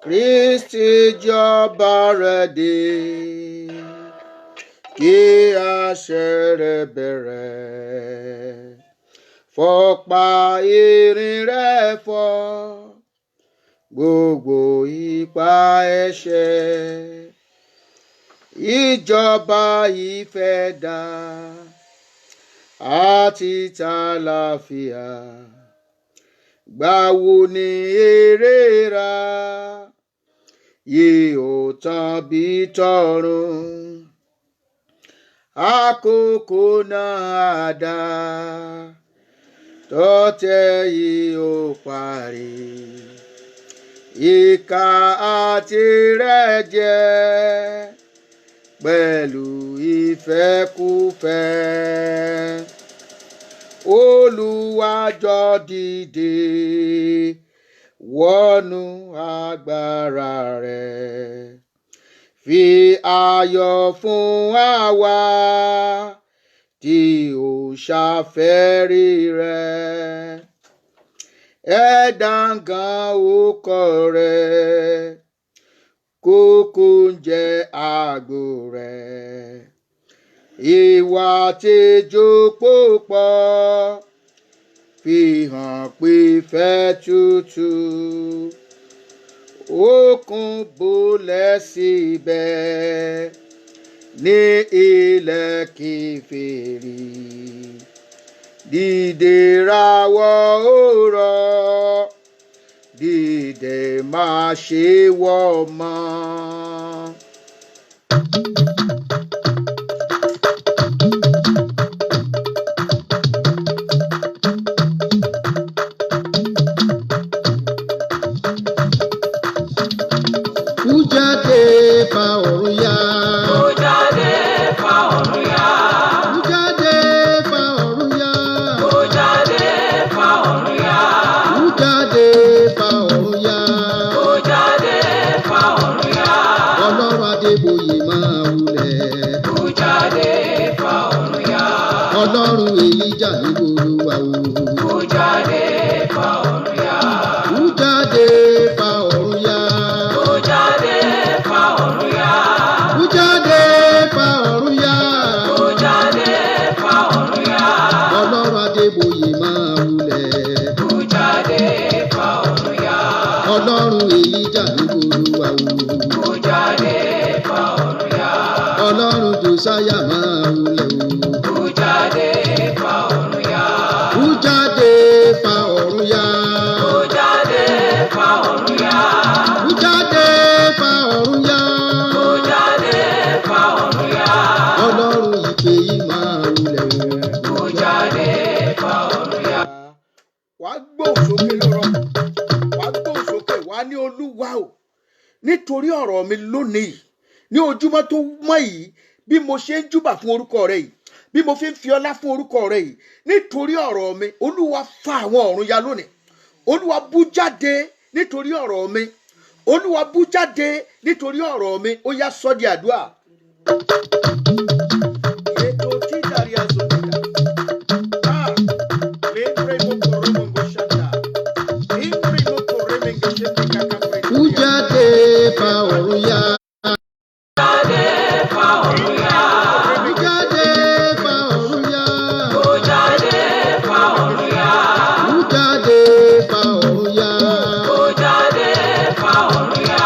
Kristi jọba rẹ̀ dé, kí àṣẹ rẹ̀ bẹ̀rẹ̀. Fọ̀pá irin rẹ̀ fọ́ gbogbo ipá ẹ̀ṣẹ̀. Ìjọba ìfẹ́ dà àti tàlàfíà. Gbàwo ni èrè rà yìí ó tán bí tọ̀run. Àkókò náà dà tọ́tẹ̀ yìí ó parí. Ìkà àti rẹ́jẹ pẹ̀lú ìfẹ́kúfẹ́. Olúwa jọ̀ọ́ dìde wọnú agbára rẹ̀. Fi ayọ̀ fún àwa tí ó ṣàfẹ́rí rẹ̀. Ẹ̀dàngán orúkọ rẹ̀ kúkú ń jẹ́ ààbò rẹ̀. Ìwà tìjú púpọ̀ fi hàn pé ìfẹ́ tútù. Òkun bolẹ̀ síbẹ̀ ní ilẹ̀ kèfèrí. Dìde rawọ́ òrọ̀, dìde má ṣe wọ́ mọ́. Kú jáde fa ọ̀run ya. Kú jáde fa ọ̀run ya. Kú jáde fa ọ̀run ya. Kú jáde fa ọ̀run ya. Kú jáde fa ọ̀run ya. Kú jáde fa ọ̀run ya. Ọlọ́run Adébóyè máa wulẹ̀. Kú jáde fa ọ̀run ya. Ọlọ́run Èlíjà ní Olúwa o. Kú jáde fa ọ̀run ya. Kú jáde fa ọ̀run ya. Kú jáde fa ọ̀run ya. Kú jáde fa ọ̀run ya. Kú jáde fa ọ̀run ya. Ọlọ́run Adébóyè máa wulẹ̀. Kú jáde fa ọ̀run ya. Ọlọ́run Èlíjà ní Olúwa o. Kú jáde fa ọ̀run ya. Ọlọ́run Jòsáyà máa wulẹ̀ o. Kú jáde fa ọ̀run ya. Kú jáde fa ọ̀run ya. Kú jáde fa ọ̀run ya. Kú jáde fa ọ̀run ya. Kú jáde fa ọ̀run ya. Ọlọ́run ìpè yìí máa wulẹ̀ o. Kú jáde fa ọ̀run ya. Wàá gbóhùn sókè lọ́rọ̀, wàá gbóhùn sókè, wàá ní Olúwa o, nítorí ọ̀rọ̀ mi lónìí ní ojúmọ́ tó mọ́ yìí, bí mo ṣe ń júbà fún orúkọ rẹ yìí, bí mo fi ń fi ọlá fún orúkọ rẹ yìí, nítorí ọ̀rọ̀ mi, Olúwa fa àwọn ọ̀run ya lónìí. Olúwa bú jáde nítorí ọ̀rọ̀ mi. Olúwa bú jáde nítorí ọ̀rọ̀ mi. Ó yá, sọ́ di àdúrà. Ètò títàrí azòkèta. Ah, lembre mo koro mo shanda. Imbre mo kore me ngeshende kaka pre. Kú jáde fa ọ̀run ya. Jáde fa ọ̀run ya. Kú jáde fa ọ̀run ya. Kú jáde fa ọ̀run ya. Kú jáde fa ọ̀run ya. Kú jáde fa ọ̀run ya.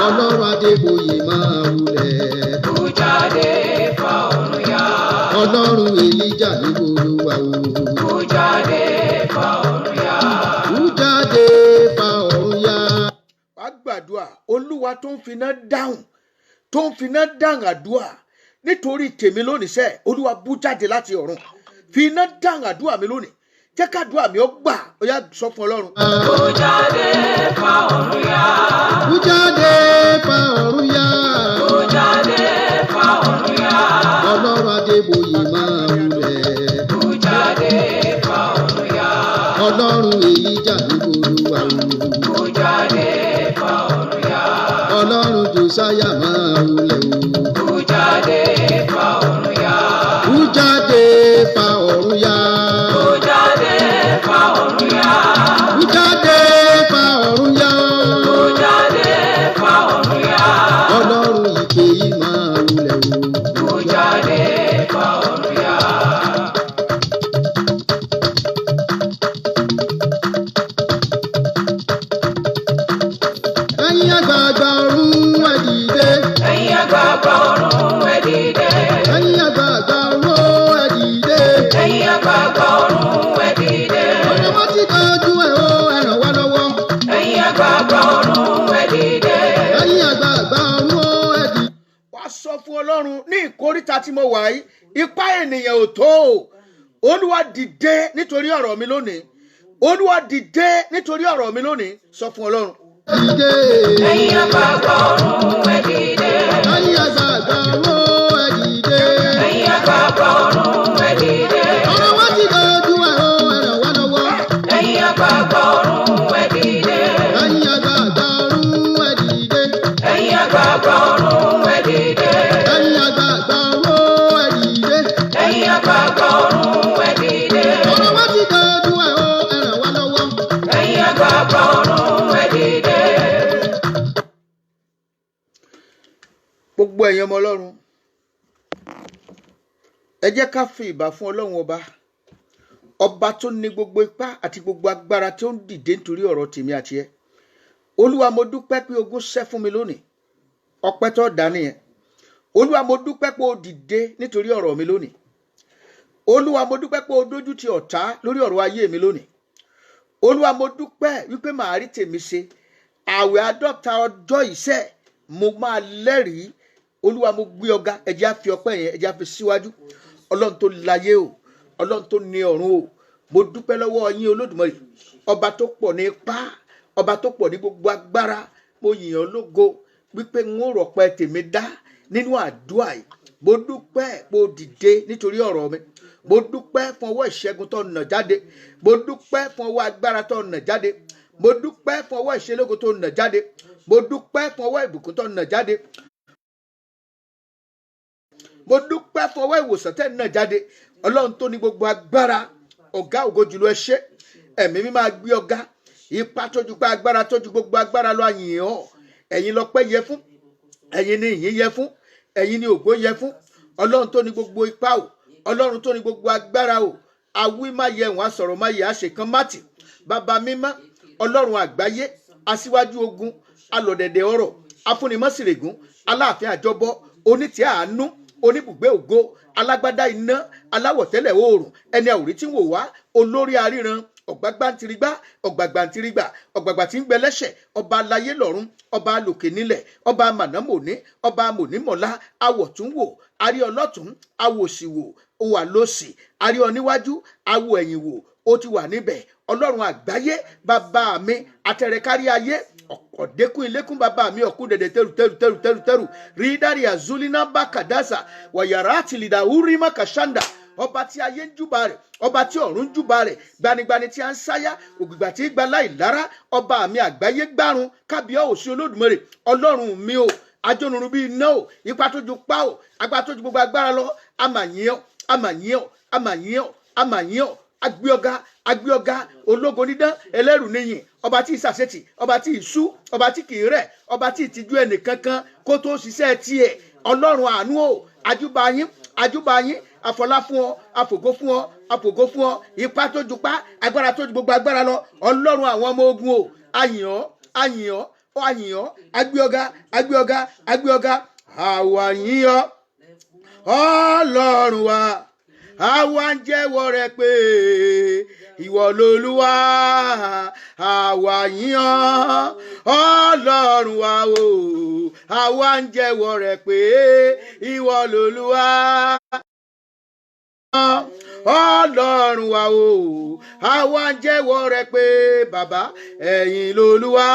Ọlọ́run Adébóyè máa wulẹ̀. Kú jáde fa ọ̀run ya. Ọlọ́run Èlíjà ní Olúwa o. Kú jáde fa ọ̀run ya. Kú jáde fa ọ̀run ya. Wàá gbàdúrà. Olúwa tó ń finá dáhùn, tó ń finá dáhùn àdúrà nítorí tèmi lónìí sẹ́, Olúwa bú jáde láti ọ̀run, finá dáhùn àdúrà mi lónìí, jẹ́ kádùá mi ó gbà. Ó yá, sọ fún Ọlọ́run. Kú jáde fa ọ̀run ya. Kú jáde fa ọ̀run ya. Kú jáde fa ọ̀run ya. Ọlọ́run Adébóyè máa wulẹ̀. Kú jáde fa ọ̀run ya. Ọlọ́run Èlíjà ní Olúwa o. Kú jáde fa ọ̀run ya. Ọlọ́run Jòsáyà máa wulẹ̀ o. Kú jáde fa ọ̀run ya. Kú jáde fa ọ̀run ya. Kú jáde fa ọ̀run ya. Kú jáde fa ọ̀run ya. Kú jáde Ẹ̀yin àgbààgbà ọ̀run, ẹ dìde. Ẹ̀yin àgbààgbà ọ̀run, ẹ dìde. Ẹ̀yin àgbààgbà ọ̀run, ẹ dìde. Ẹ̀yin àgbààgbà ọ̀run, ẹ dìde. Ọ̀rọ̀ wọn ti dojú ẹ̀ o, ẹ ràn wá lọ́wọ́. Ẹ̀yin àgbààgbà ọ̀run, ẹ dìde. Ẹ̀yin àgbààgbà ọ̀run, ẹ dìde. Wàá sọ fún Ọlọ́run ní ìkóríta tí mo wà yìí, ipá ènìyàn ò tó o. Olúwa, dìde nítorí ọ̀rọ̀ mi lónìí. Olúwa, dìde nítorí ọ̀rọ̀ mi lónìí. Sọ fún Ọlọ́run. Dìde. Ẹ̀yin àgbààgbà ọ̀run, ẹ dìde. Ẹ̀yin àgbààgbà ọ̀run, ẹ dìde. Ẹ̀yin àgbààgbà ọ̀run, ẹ dìde. Ọ̀rọ̀ wọn ti dojú ẹ̀ o, ẹ ràn wá lọ́wọ́. Ẹ̀yin àgbààgbà ọ̀run, ẹ dìde. Ẹ̀yin àgbààgbà ọ̀run, ẹ dìde. Ẹ̀yin àgbààgbà ọ̀run, ẹ dìde. Ẹ̀yin àgbààgbà ọ̀run, ẹ dìde. Ẹ̀yin àgbààgbà ọ̀run, ẹ dìde. Ọ̀rọ̀ wọn ti dojú ẹ̀ o, ẹ ràn wá lọ́wọ́. Ẹ̀yin àgbààgbà ọ̀run, ẹ dìde. Gbogbo ẹ̀yin ọmọ Ọlọ́run, ẹ jẹ́ ká fi ìbà fún Ọlọ́run ọba, ọba tó ní gbogbo ipá àti gbogbo agbára, tó ń dìde nítorí ọ̀rọ̀ tèmi àti ẹ. Olúwa, mo dúpẹ́ pé ogun ṣẹ́ fún mi lónìí. Ọpẹ́ tó dá nìyẹn. Olúwa, mo dúpẹ́ pé o dìde nítorí ọ̀rọ̀ mi lónìí. Olúwa, mo dúpẹ́ pé o dójú ti ọ̀tá lórí ọ̀rọ̀ ayé mi lónìí. Olúwa, mo dúpẹ́ wípé màá rí tèmi ṣe. Àwẹ̀ 50 ọjọ́ ìṣẹ́, mo máa lẹ́rìí. Olúwa, mo gbé ọ̀gá. Ẹ jẹ́ á fi ọpẹ́ yẹn, ẹ jẹ́ á fi síwájú Ọlọ́run tó láyé o, Ọlọ́run tó ní ọ̀run o. Mo dúpẹ́ lọ́wọ́ yín, Olódùmarè, ọba tó pọ̀ ní ipá, ọba tó pọ̀ ní gbogbo agbára. Mo yìn ọ́ lógo wípé n ó rọ̀pẹ́ tèmi dá nínú àdúrà yìí. Mo dúpẹ́ pé o dìde nítorí ọ̀rọ̀ mi. Mo dúpẹ́ fún ọwọ́ ìṣẹ́gun tó nà jáde. Mo dúpẹ́ fún ọwọ́ agbára tó nà jáde. Mo dúpẹ́ fún ọwọ́ ìṣelógo tó nà jáde. Mo dúpẹ́ fún ọwọ́ ìbùkún tó nà jáde. Mo dúpẹ́ fún ọwọ́ ìwòsàn tẹ́ nà jáde. Ọlọ́run tó ní gbogbo agbára, ọ̀gá ògo jùlọ, ẹ ṣé. Ẹ̀mí mi máa gbé ọ̀gá. Ipa tójú pa agbára tójú gbogbo agbára lọ, àyìn ọ́. Ẹ̀yin lọ́pẹ́ yẹ fún, ẹ̀yin ni ìyìn yẹ fún, ẹ̀yin ni ògo yẹ fún. Ọlọ́run tó ní gbogbo ipá o, Ọlọ́run tó ní gbogbo agbára o, awí má yẹ wọn, asọ̀rọ̀ má yẹ, àṣekán mátì, bàbá mímọ́, Ọlọ́run àgbáyé, aṣíwájú ogun, alọ̀dẹ̀dẹ̀ ọ̀rọ̀, afúnimọ́sìrègùn, aláàfin àjọbọ, onítìí àánú, oníbùgbé ògo, alágbádá iná, aláwọ̀tẹ́lẹ̀ oòrùn, ẹni àwòrí tí ń wò wá, olórí aríran, ọ̀gbágbá ń tirigbá, ọ̀gbàgbà ń tirigbà, ọ̀gbàgbà tí ń gbẹ lẹ́sẹ̀, ọba aláyé lọ́run, ọba alòkè nílẹ̀, ọba mànámòní, ọba mònímọ̀lá, awọ̀túnwò, arí ọlọ́tún, awòsìwò, ó wà lósì, arí ọ níwájú, awò ẹ̀yìn wò, ó ti wà níbẹ̀. Ọlọ́run àgbáyé, bàbá mi, atẹrẹkárí ayé, ọ̀dẹ́kùn ilékún, bàbá mi, ọ̀kún dẹ̀dẹ̀ tẹrù tẹrù tẹrù tẹrù tẹrù rídàrí azulina bá kàdásà wàyàrá àtìlídà úrímà kàṣándà, ọba tí ayé ń júbà rẹ̀, ọba tí ọ̀run ń júbà rẹ̀, gbanigbani tí a ń sáyà, ògbìgbà tí gba láì lára, ọba mi àgbáyé gbárùn, kábíyá òsì Olódùmarè, Ọlọ́run mi o, ajónirun bíi iná o, ipa tó ju pa o, agbára tó ju gbogbo agbára lọ. Àmàyàn, àmàyàn, àmàyàn, àmàyàn, agbé ọ̀gá, agbé ọ̀gá, ológo dídán, ẹlẹ́rù níyìn, ọba tí ìsàṣetì, ọba tí ìṣú, ọba tí kìí rẹ̀, ọba tí ìtìjú ẹnìkankan kó tó ṣiṣẹ́ tiẹ̀. Ọlọ́run àánú o, ajúbà yín, ajúbà yín, àfọlá fún ọ, àfògo fún ọ, àfògo fún ọ. Ipa tó ju pa, agbára tó ju gbogbo agbára lọ, Ọlọ́run àwọn ọmọ ogun o, àyìn ọ́, àyìn ọ́, àyìn ọ́, agbé ọ̀gá, agbé ọ̀gá, agbé ọ̀gá. Àwa yìn ọ́, Ọlọ́run wa, àwa ń jẹ́wọ́ rẹ pé ìwọ lolúwa. Àwa yìn ọ́, Ọlọ́run wa o, àwa ń jẹ́wọ́ rẹ pé ìwọ lolúwa. Ọlọ́run wa o, àwa ń jẹ́wọ́ rẹ pé bàbá, ẹ̀yin lolúwa.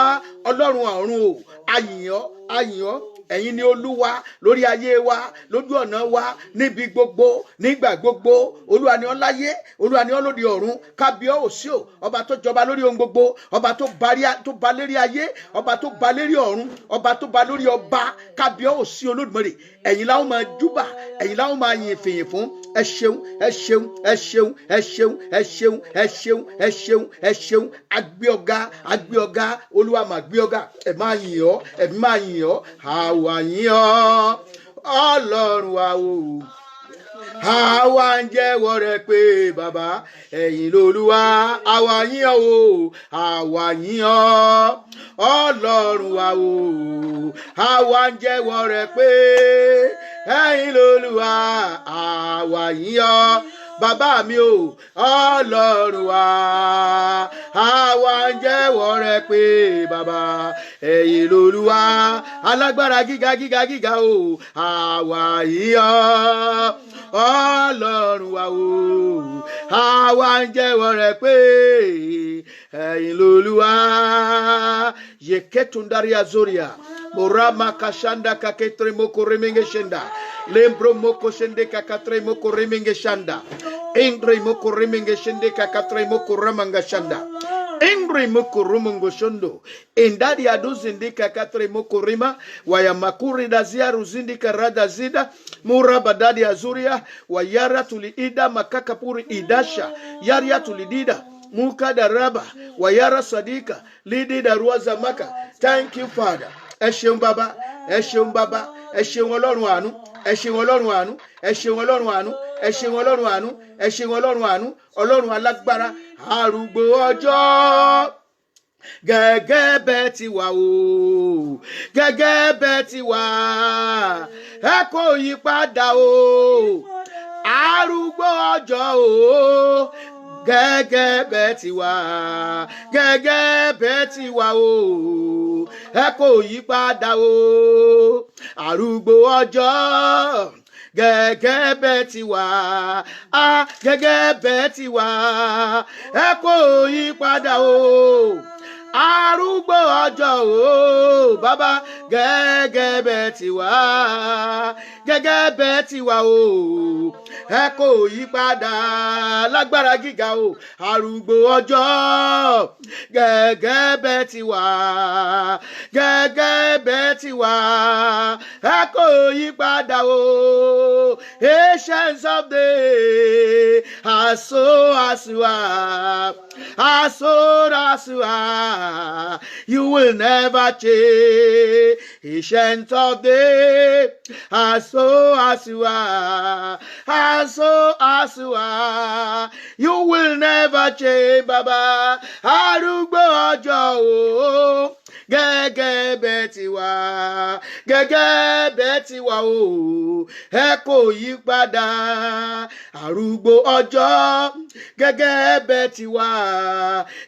Ọlọ́run ọ̀run o, àyìn ọ́, àyìn ọ́. Ẹ̀yin ni Olúwa lórí ayé wa, lójú ọ̀nà wa, níbi gbogbo, nígbà gbogbo. Olúwa ni ọ́ láyé, Olúwa ni ọ́ lóde ọ̀run. Kábíọ́ òsì o, ọba tó jọba lórí ohun gbogbo, ọba tó ba lérí ayé, ọba tó ba lérí ọ̀run, ọba tó ba lórí ọba. Kábíọ́ òsì Olódùmarè, ẹ̀yin láwọn máa júbà, ẹ̀yin láwọn máa yìn fìyìn fún. Ẹ ṣeun, ẹ ṣeun, ẹ ṣeun, ẹ ṣeun, ẹ ṣeun, ẹ ṣeun, ẹ ṣeun, ẹ ṣeun. Agbé ọ̀gá, agbé ọ̀gá. Olúwa máa gbé ọ̀gá. Ẹ máa yìn ọ́, ẹ̀mí máa yìn ọ́. Àwa yìn ọ́, Ọlọ́run wa o. Àwa ń jẹ́wọ́ rẹ pé bàbá, ẹ̀yin lolúwa. Àwa yìn ọ́ o, àwa yìn ọ́, Ọlọ́run wa o. Àwa ń jẹ́wọ́ rẹ pé ẹ̀yin lolúwa. Àwa yìn ọ́, bàbá mi o, Ọlọ́run wa. Àwa ń jẹ́wọ́ rẹ pé bàbá, ẹ̀yin lolúwa. Alágbára gíga gíga gíga o, àwa yìn ọ́, Ọlọ́run wa o. Àwa ń jẹ́wọ́ rẹ pé ẹ̀yin lolúwa. Yeketundaria zoria morama kashanda kaketre moko remenge shenda lembro moko shende kakatre moko remenge shanda ingre moko remenge shende kakatre moko ramanga shanda ingre moko rumungo shondo indadi aduzindika katre moko rima wayamakuri dazia ruzindika rada zida mura badadi azuria wayara tuliida makakapuri idasha yaria tulidida mukadaraba wayara sadika lidi darua zamaka. Thank you, Father. Ẹ ṣeun bàbá, ẹ ṣeun bàbá, ẹ ṣeun Ọlọ́run àánú, ẹ ṣeun Ọlọ́run àánú, ẹ ṣeun Ọlọ́run àánú, ẹ ṣeun Ọlọ́run àánú, ẹ ṣeun Ọlọ́run àánú, Ọlọ́run alágbára, arúgbó ọjọ́. Gẹ́gẹ́ bẹ́ẹ̀ ti wà o, gẹ́gẹ́ bẹ́ẹ̀ ti wà, ẹ kò yí padà o. Arúgbó ọjọ́ o, gẹ́gẹ́ bẹ́ẹ̀ ti wà, gẹ́gẹ́ bẹ́ẹ̀ ti wà o, ẹ kò yí padà o. Arúgbó ọjọ́, gẹ́gẹ́ bẹ́ẹ̀ ti wà á, gẹ́gẹ́ bẹ́ẹ̀ ti wà, ẹ kò yí padà o. Arúgbó ọjọ́ o, bàbá, gẹ́gẹ́ bẹ́ẹ̀ ti wà, gẹ́gẹ́ bẹ́ẹ̀ ti wà o, ẹ kò yí padà. Lágbára gíga o, arúgbó ọjọ́, gẹ́gẹ́ bẹ́ẹ̀ ti wà, gẹ́gẹ́ bẹ́ẹ̀ ti wà, ẹ kò yí padà o. Ancient of Days, as old as you are, as old as you are, you will never change. Ancient of Days, as old as you are, as old as you are, you will never change, Baba. Arúgbó ọjọ́ o, gẹ́gẹ́ bẹ́ẹ̀ ti wà, gẹ́gẹ́ bẹ́ẹ̀ ti wà o, ẹ kò yí padà. Arúgbó ọjọ́, gẹ́gẹ́ bẹ́ẹ̀ ti wà,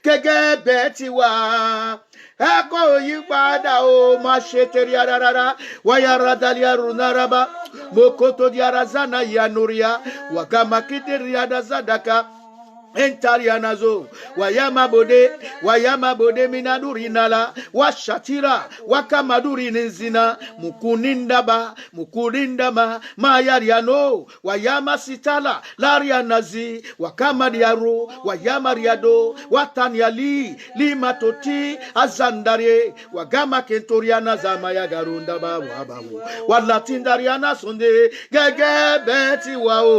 gẹ́gẹ́ bẹ́ẹ̀ ti wà, ẹ kò yí padà o. Má ṣe tẹ̀rí ara rárá wáyà radalia runaraba mokoto diarazana yanuria wakamakidiriada zadaka entarianazo wayama bode wayama bode minaduri nala washatira wakamaduri nzina mukunindaba mukunindama mayariano wayama sitala larianazi wakamadiaro wayamariado wataniali limatoti azandare wagama kentoriana zamayagarunda bawabawo walatindariana sunde. Gẹ́gẹ́ bẹ́ẹ̀ ti wà o,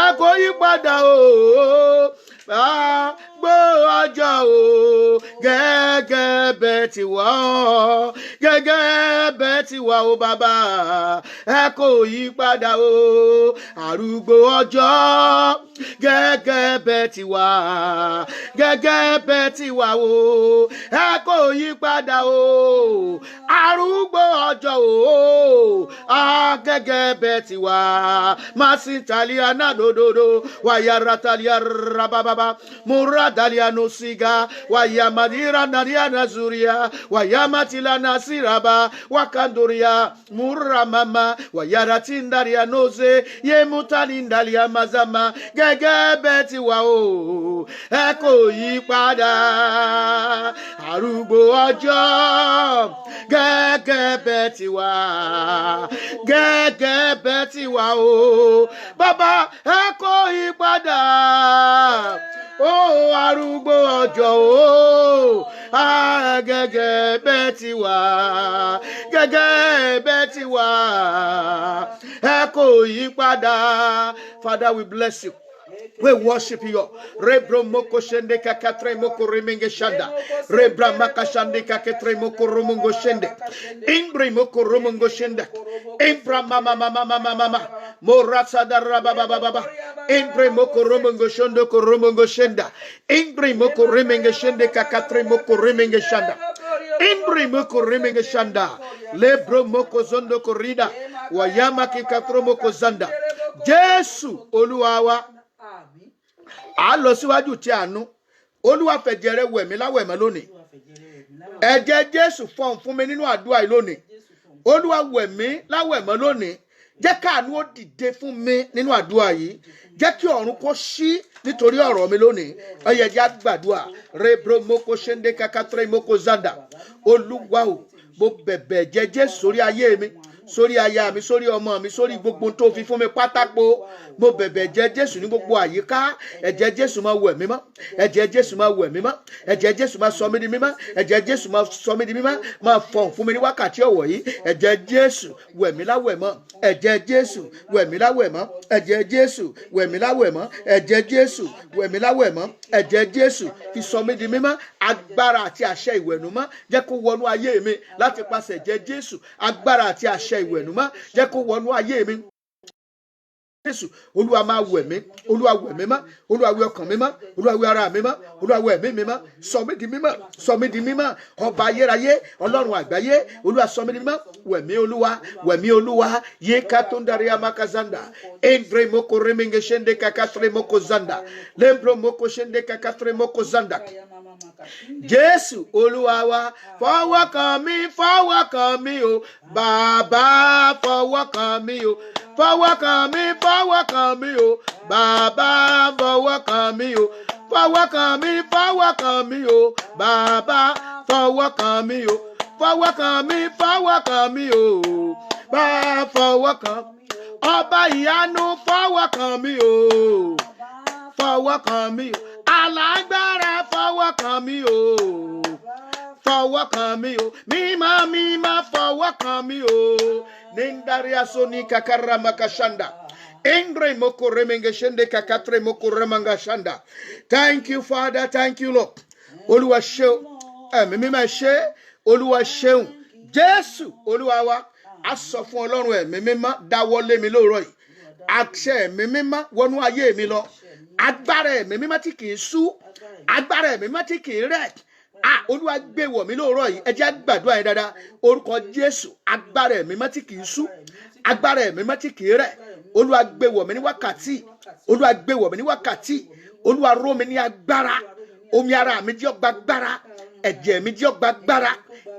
ẹ kò yí padà o. Gbó ọjọ́ o, gẹ́gẹ́ bẹ́ẹ̀ ti wà ọ́, gẹ́gẹ́ bẹ́ẹ̀ ti wà o, bàbá, ẹ kò yí padà o. Arúgbó ọjọ́, gẹ́gẹ́ bẹ́ẹ̀ ti wà, gẹ́gẹ́ bẹ́ẹ̀ ti wà o, ẹ kò yí padà o. Arúgbó ọjọ́ o, gẹ́gẹ́ bẹ́ẹ̀ ti wà. Masintaliana dododo wayara talia rabababa muradaliano siga wayamadira nariana zuria wayamatila nasiraba wakandoria muramama wayaratindaria noze yemutalindalia mazama. Gẹ́gẹ́ bẹ́ẹ̀ ti wà o, ẹ kò yí padà. Arúgbó ọjọ́, gẹ́gẹ́ bẹ́ẹ̀ ti wà, gẹ́gẹ́ bẹ́ẹ̀ ti wà o, bàbá, ẹ kò yí padà o. Arúgbó ọjọ́ o, gẹ́gẹ́ bẹ́ẹ̀ ti wà, gẹ́gẹ́ bẹ́ẹ̀ ti wà, ẹ kò yí padà. Father, we bless you. We worship you. Rebro moko shende kakatre moko remenge shanda. Rebra makashande kaketre moko romongo shende. Imbre moko romongo shenda. Imbra mama mama mama mama. Morasa daraba baba baba. Imbre moko romongo shondo ko romongo shenda. Imbre moko remenge shende kakatre moko remenge shanda. Imbre moko remenge shanda. Lebro moko zondo korida. Wayama kikatro moko zanda. Jésù Olúwa wa. Àmín. À lọ síwájú tí àánú. Olúwa fẹ̀jẹ̀ rẹ̀ wẹ̀ mí láwẹ̀mọ́ lónìí. Olúwa fẹ̀jẹ̀ rẹ̀ wẹ̀ mí láwẹ̀mọ́. Ẹ̀jẹ̀ Jésù fọ̀n fún mi nínú àdúrà yìí lónìí. Jésù fún mi. Olúwa wẹ̀ mí láwẹ̀mọ́ lónìí. Jẹ́ káàánú ó dìde fún mi nínú àdúrà yìí. Jẹ́ kí ọ̀run kó ṣí nítorí ọ̀rọ̀ mi lónìí. Ó yá jẹ́ á gbàdúrà. Rebro moko ṣende kakatre moko zanda. Olúwa o, mo bẹ̀bẹ̀ ẹ̀jẹ̀ Jésù sórí ayé mi, sórí aya mi, sórí ọmọ mi, sórí gbogbo ohun tó fi fún mi pátákó. Mo bẹ̀bẹ̀ ẹ̀jẹ̀ Jésù ní gbogbo àyíká. Ẹ̀jẹ̀ Jésù máa wẹ̀ mí mọ́. Ẹ̀jẹ̀ Jésù máa wẹ̀ mí mọ́. Ẹ̀jẹ̀ Jésù máa sọ mí di mímọ́. Ẹ̀jẹ̀ Jésù máa sọ mí di mímọ́. Máa fọ̀n fún mi ní wákàtí ọ̀wọ̀ yìí. Ẹ̀jẹ̀ Jésù wẹ̀ mí láwẹ̀ mọ́. Ẹ̀jẹ̀ Jésù wẹ̀ mí láwẹ̀ mọ́. Ẹ̀jẹ̀ Jésù wẹ̀ mí láwẹ̀ mọ́. Ẹ̀jẹ̀ Jésù wẹ̀ mí láwẹ̀ mọ́. Ẹ̀jẹ̀ Jésù fi sọ mí di mímọ́. Agbára àti àṣẹ ìwẹ̀nùmọ́ jẹ́ kó wọnú ayé mi láti pasẹ̀ ẹ̀jẹ̀ Jésù. Agbára àti àṣẹ ìwẹ̀nùmọ́ jẹ́ kó wọnú ayé mi. Jésù, Olúwa máa wẹ̀ mí, Olúwa wẹ̀ mí mọ́, Olúwa wẹ̀ ọkàn mi mọ́, Olúwa wẹ̀ ara mi mọ́, Olúwa wẹ̀ ẹ̀mí mi mọ́, sọ mí di mímọ́, sọ mí di mímọ́, ọba ayérayé, Ọlọ́run àgbáyé, Olúwa sọ mí di mímọ́, wẹ̀ mí Olúwa, wẹ̀ mí Olúwa, yé ká tó ń darí amakazanda, endre moko remenge shende kakatre moko zanda, lembro moko shende kakatre moko zanda. Jésù Olúwa wa, fọwọ́ kàn mí, fọwọ́ kàn mí o, bàbá fọwọ́ kàn mí o, fọwọ́ kàn mí, fọwọ́ kàn mí o, bàbá fọwọ́ kàn mí o, fọwọ́ kàn mí, fọwọ́ kàn mí o, bàbá fọwọ́ kàn mí o, fọwọ́ kàn mí, fọwọ́ kàn mí o, bàbá fọwọ́ kàn, ọba ìyanu fọwọ́ kàn mí o, fọwọ́ kàn mí o, alágbára fọwọ́ kàn mí o, fọwọ́ kàn mí o, mímọ́ mímọ́ fọwọ́ kàn mí o. Nindaria soni kakara makashanda. Ingre moko remenge shende kakatre moko remanga shanda. Thank you, Father. Thank you, Lord. Olúwa ṣe o, ẹ̀mí mímọ́ ṣe, Olúwa ṣeun. Jésù Olúwa wa, a sọ fún Ọlọ́run ẹ̀mí mímọ́ dáwọ́lé mi lóòrọ̀ yìí. Àṣẹ ẹ̀mí mímọ́ wọnú ayé mi lọ. Agbára ẹ̀mí mímọ́ tí kìí sú, agbára ẹ̀mí mímọ́ tí kìí rẹ̀. Ah, Olúwa gbé wọ̀ mí lóòrọ̀ yìí. Ẹ jẹ́ á gbàdúrà yẹn dáadáa. Orúkọ Jésù, agbára ẹ̀mí mímọ́ tí kìí sú, agbára ẹ̀mí mímọ́ tí kìí rẹ̀. Olúwa gbé wọ̀ mí ní wákàtí. Olúwa gbé wọ̀ mí ní wákàtí. Olúwa ró mi ní agbára. Omi ara mi jẹ́ ó gba agbára. Ẹ̀jẹ̀ mi jẹ́ ó gba agbára.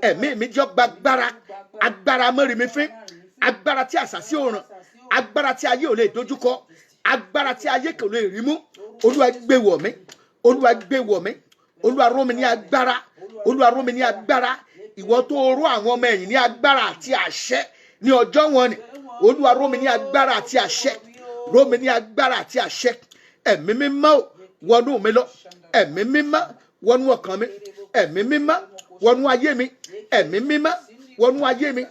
Ẹ̀mí mi jẹ́ ó gba agbára. Agbára mọ́rin mi fín. Agbára tí àṣàsí ò ràn. Agbára tí ayé ò lè dojúkọ. Agbára tí ayé kò lè rí mú. Olúwa gbé wọ̀ mí. Olúwa gbé wọ̀ mí. Olúwa ró mi ní agbára. Olúwa ró mi ní agbára. Ìwọ tó ró àwọn ọmọ ẹ̀yìn ní agbára àti àṣẹ ní ọjọ́ wọn ni. Olúwa ró mi ní agbára àti àṣẹ. Ró mi ní agbára àti àṣẹ. Ẹ̀mí mímọ́ ò wọnú mi lọ. Ẹ̀mí mímọ́ wọnú ọkàn mi. Ẹ̀mí mímọ́ wọnú ayé mi. Ẹ̀mí mímọ́ wọnú ayé mi.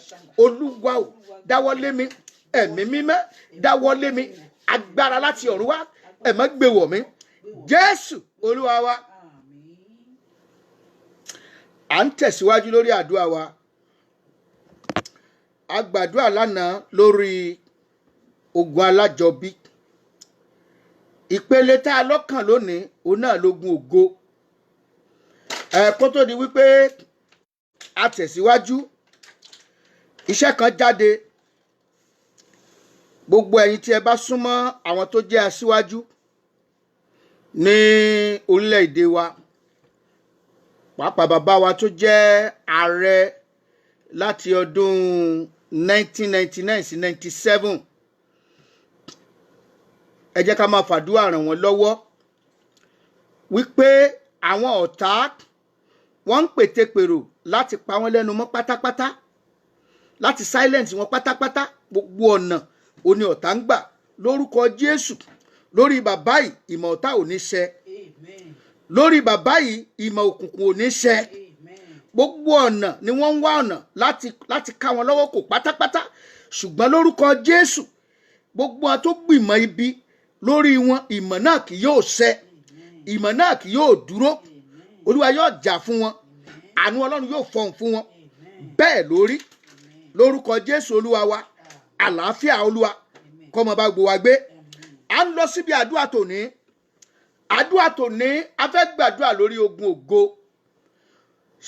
Olúwa ò dáwọ́lé mi. Ẹ̀mí mímọ́ dáwọ́lé mi. Agbára láti ọ̀run wá. Ẹ̀mọ́ gbé wọ̀ mí. Jésù Olúwa wa. Àmín. À ń tẹ̀síwájú lórí àdúrà wa. A gbàdúrà lánàá lórí ogun alájọbí. Ìpele tá a lọ́kàn lónìí, òun náà lógun ògo. Ẹ kó tó di wípé a tẹ̀síwájú, iṣẹ́ kan jáde. Gbogbo ẹ̀yin tí ẹ bá súnmọ́ àwọn tó jẹ́ aṣíwájú ní orílẹ̀-èdè wa, pàápàá bàbá wa tó jẹ́ ààrẹ láti ọdún 1999 sí 97, ẹ jẹ́ ká máa fàdúrà ràn wọ́n lọ́wọ́ wípé àwọn ọ̀tá wọ́n ń pètepèrò láti pa wọ́n lẹ́nu mọ́ pátápátá, láti silence wọn pátápátá. Gbogbo ọ̀nà òní ọ̀tá ń gbà. Lórúkọ Jésù, lórí bàbá yìí, ìmọ̀ ọ̀tá ò ní ṣẹ. Amen. Lórí bàbá yìí, ìmọ̀ òkùnkùn ò ní ṣẹ. Amen. Gbogbo ọ̀nà ni wọ́n ń wá ọ̀nà láti ká wọn lọ́wọ́ kò pátápátá, ṣùgbọ́n lórúkọ Jésù, gbogbo àwọn tó gbìmọ̀ ibi Lórí wọn, ìmọ̀ náà kì yóò ṣẹ, ìmọ̀ náà kì yóò dúró. Olúwa yóò jà fún wọn, àánú Ọlọ́run yóò fọhùn fún wọn. Bẹ́ẹ̀ lórí lórúkọ Jésù Olúwa wa. Àlàáfíà Olúwa kó máa bá gbogbo wa gbé. À ń lọ síbi àdúrà tòní. Àdúrà tòní, a fẹ́ gbàdúrà lórí ogun ògo.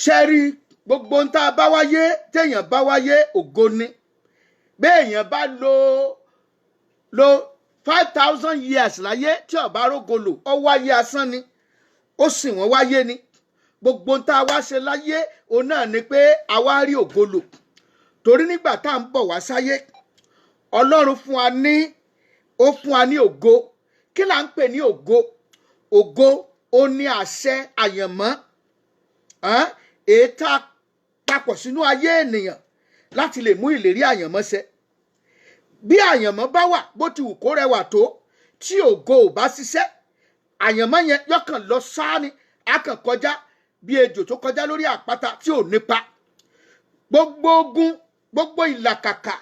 Ṣẹ́rí gbogbo ń tá a bá wáyé, téèyàn bá wáyé, ògo ni. Béèyàn bá lo 5,000 years láyé, tí ó bá rógo lò, ó wáyé asán ni, ó sì wọ́n wáyé ni. Gbogbo ń tá a wá ṣe láyé, òun náà ni pé a wá rí ògo lò, torí nígbà tá à ń bọ̀ wá sáyé, Ọlọ́run fún wa ní, ó fún wa ní ògo. Kí là ń pè ní ògo? Ògo, ó ní àṣẹ àyànmọ́ èyí tá a papọ̀ sínú ayé ènìyàn láti lè mú ìlérí àyànmọ́ ṣẹ. Bí àyànmọ́ bá wà, bó ti wù kó rẹwà tó, tí ògo ò bá ṣiṣẹ́, àyànmọ́ yẹn yọkàn lọ sáá ni, á kàn kọjá bí ejò tó kọjá lórí àpáta tí ò nípa. Gbogbo ogun, gbogbo ìlàkàkà,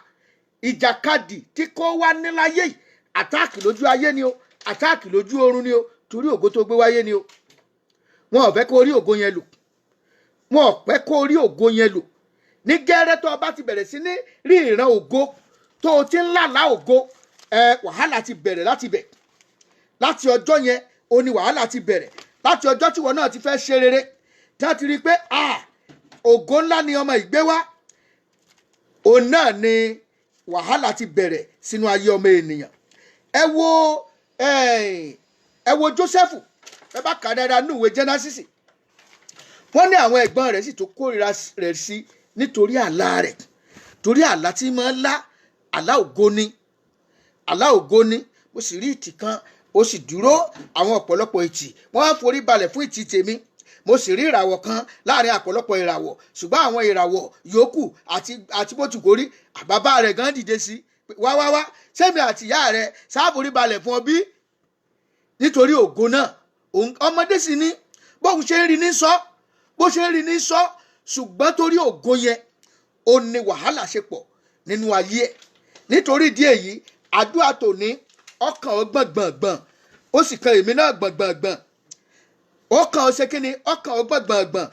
ìjàkadì tí kò wá níláyé yìí, attack lójú ayé ni o, attack lójú oorun ni o, torí ògo tó gbé wáyé ni o. Wọn ò fẹ́ kó rí ògo yẹn lò, wọn ò fẹ́ kó rí ògo yẹn lò. Ní gẹ́rẹ́ tó o bá ti bẹ̀rẹ̀ sí ní rí ìran ògo, tó o ti ń lálàá ògo ẹ, wàhálà ti bẹ̀rẹ̀ láti bẹ̀. Láti ọjọ́ yẹn o ní wàhálà ti bẹ̀rẹ̀. Láti ọjọ́ tí wọn náà ti fẹ́ ṣe rere, tí wọ́n ti rí i pé, ah, ògo ńlá ni ọmọ ìgbé wá, òun náà ni wàhálà ti bẹ̀rẹ̀ sínú ayé ọmọ ènìyàn. Ẹ wo Jósẹ́fù. Ẹ bá kà dáadáa nínú ìwé Genesis, wọ́n ní àwọn ẹ̀gbọ́n rẹ̀ sì tó kórìíra rẹ̀ sí nítorí àlá rẹ̀, torí àlá tí máa ń lá, àlá ògo ni, àlá ògo ni. Mo sì rí ìtì kan, ó sì dúró, àwọn ọ̀pọ̀lọpọ̀ ìtì wọ́n á forí balẹ̀ fún ìtì tèmi. Mo sì rí ìràwọ̀ kan láàrin ọ̀pọ̀lọpọ̀ ìràwọ̀, ṣùgbọ́n àwọn ìràwọ̀ yòókù àti bó ti kò rí, bàbá rẹ̀ gan dìde sí, wá wá wá, sẹ́mi àti ìyá rẹ̀ sáforí balẹ̀ fún ọ bí? Nítorí ògo náà. Ọmọdé sì ni, bóun ṣe ń rí ní sọ, bó ṣe ń rí ní sọ, ṣùgbọ́n torí ògo yẹn, ó ní wàhálà ṣe pọ̀ nínú ayé ẹ̀. Nítorí ìdí èyí, àdúrà tòní ọkàn ọ gbọ̀ngbọ̀ngbọ̀n, ó sì kan èmi náà gbọ̀ngbọ̀ngbọ̀n. Ọkàn ọ ṣe kí ni? Ọkàn ọ gbọ̀ngbọ̀ngbọ̀n.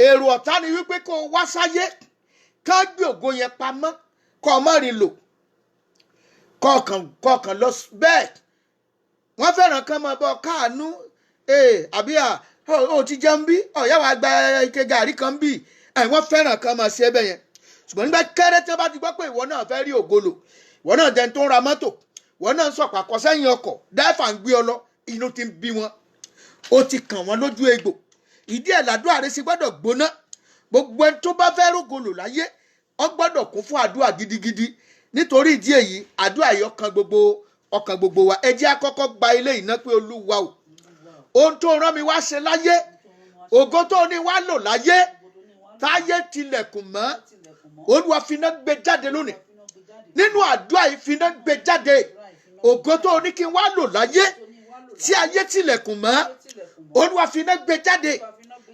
Èrò ọ̀tá ni wípé kó o wá sáyé, ká gbé ògo yẹn pamọ́, kó o má rí lò, kọ̀ọ̀kan lọ bẹ́ẹ̀. Wọ́n fẹ́ràn kán máa bọ́ káàánú àbí à ó ti jẹun bí ọ̀yá wa gba ike gàrí kan bí ẹ̀. Wọ́n fẹ́ràn kán máa ṣe é bẹ́ẹ̀ yẹn. Ṣùgbọ́n nígbà kẹ́rẹ́ tí wọ́n bá ti gbọ́ pé ìwọ náà fẹ́ rí ògo lò, ìwọ náà dẹni tó ń ra mọ́tò, ìwọ náà ń sọ̀pà kọ sẹ́yìn ọkọ̀, dáìfà ń gbé ọ lọ, inú ti ń bí wọn, ó ti kàn wọ́n lójú egbò. Ìdí ẹ̀ làdúrà rẹ sì gbọ́dọ̀ gbóná. Gbogbo ẹni tó bá fẹ́ rógo lò láyé, ó gbọ́dọ̀ kún fún àdúrà gidigidi. Nítorí ìdí èyí, àdúrà yìí ọkàn gbogbo wa. Ẹ jẹ́ á kọ́kọ́ gba ilé ìná pé, Olúwa o, ohun tó rán mi wá ṣe láyé, ògo tó ní wá lò láyé, táyé tilẹ̀kùn mọ́, Olúwa, finá gbé jáde lónìí. Nínú àdúrà yìí, finá gbé jáde. Ògo tó ní kí n wá lò láyé, tí ayé tilẹ̀kùn mọ́, Olúwa, finá gbé jáde,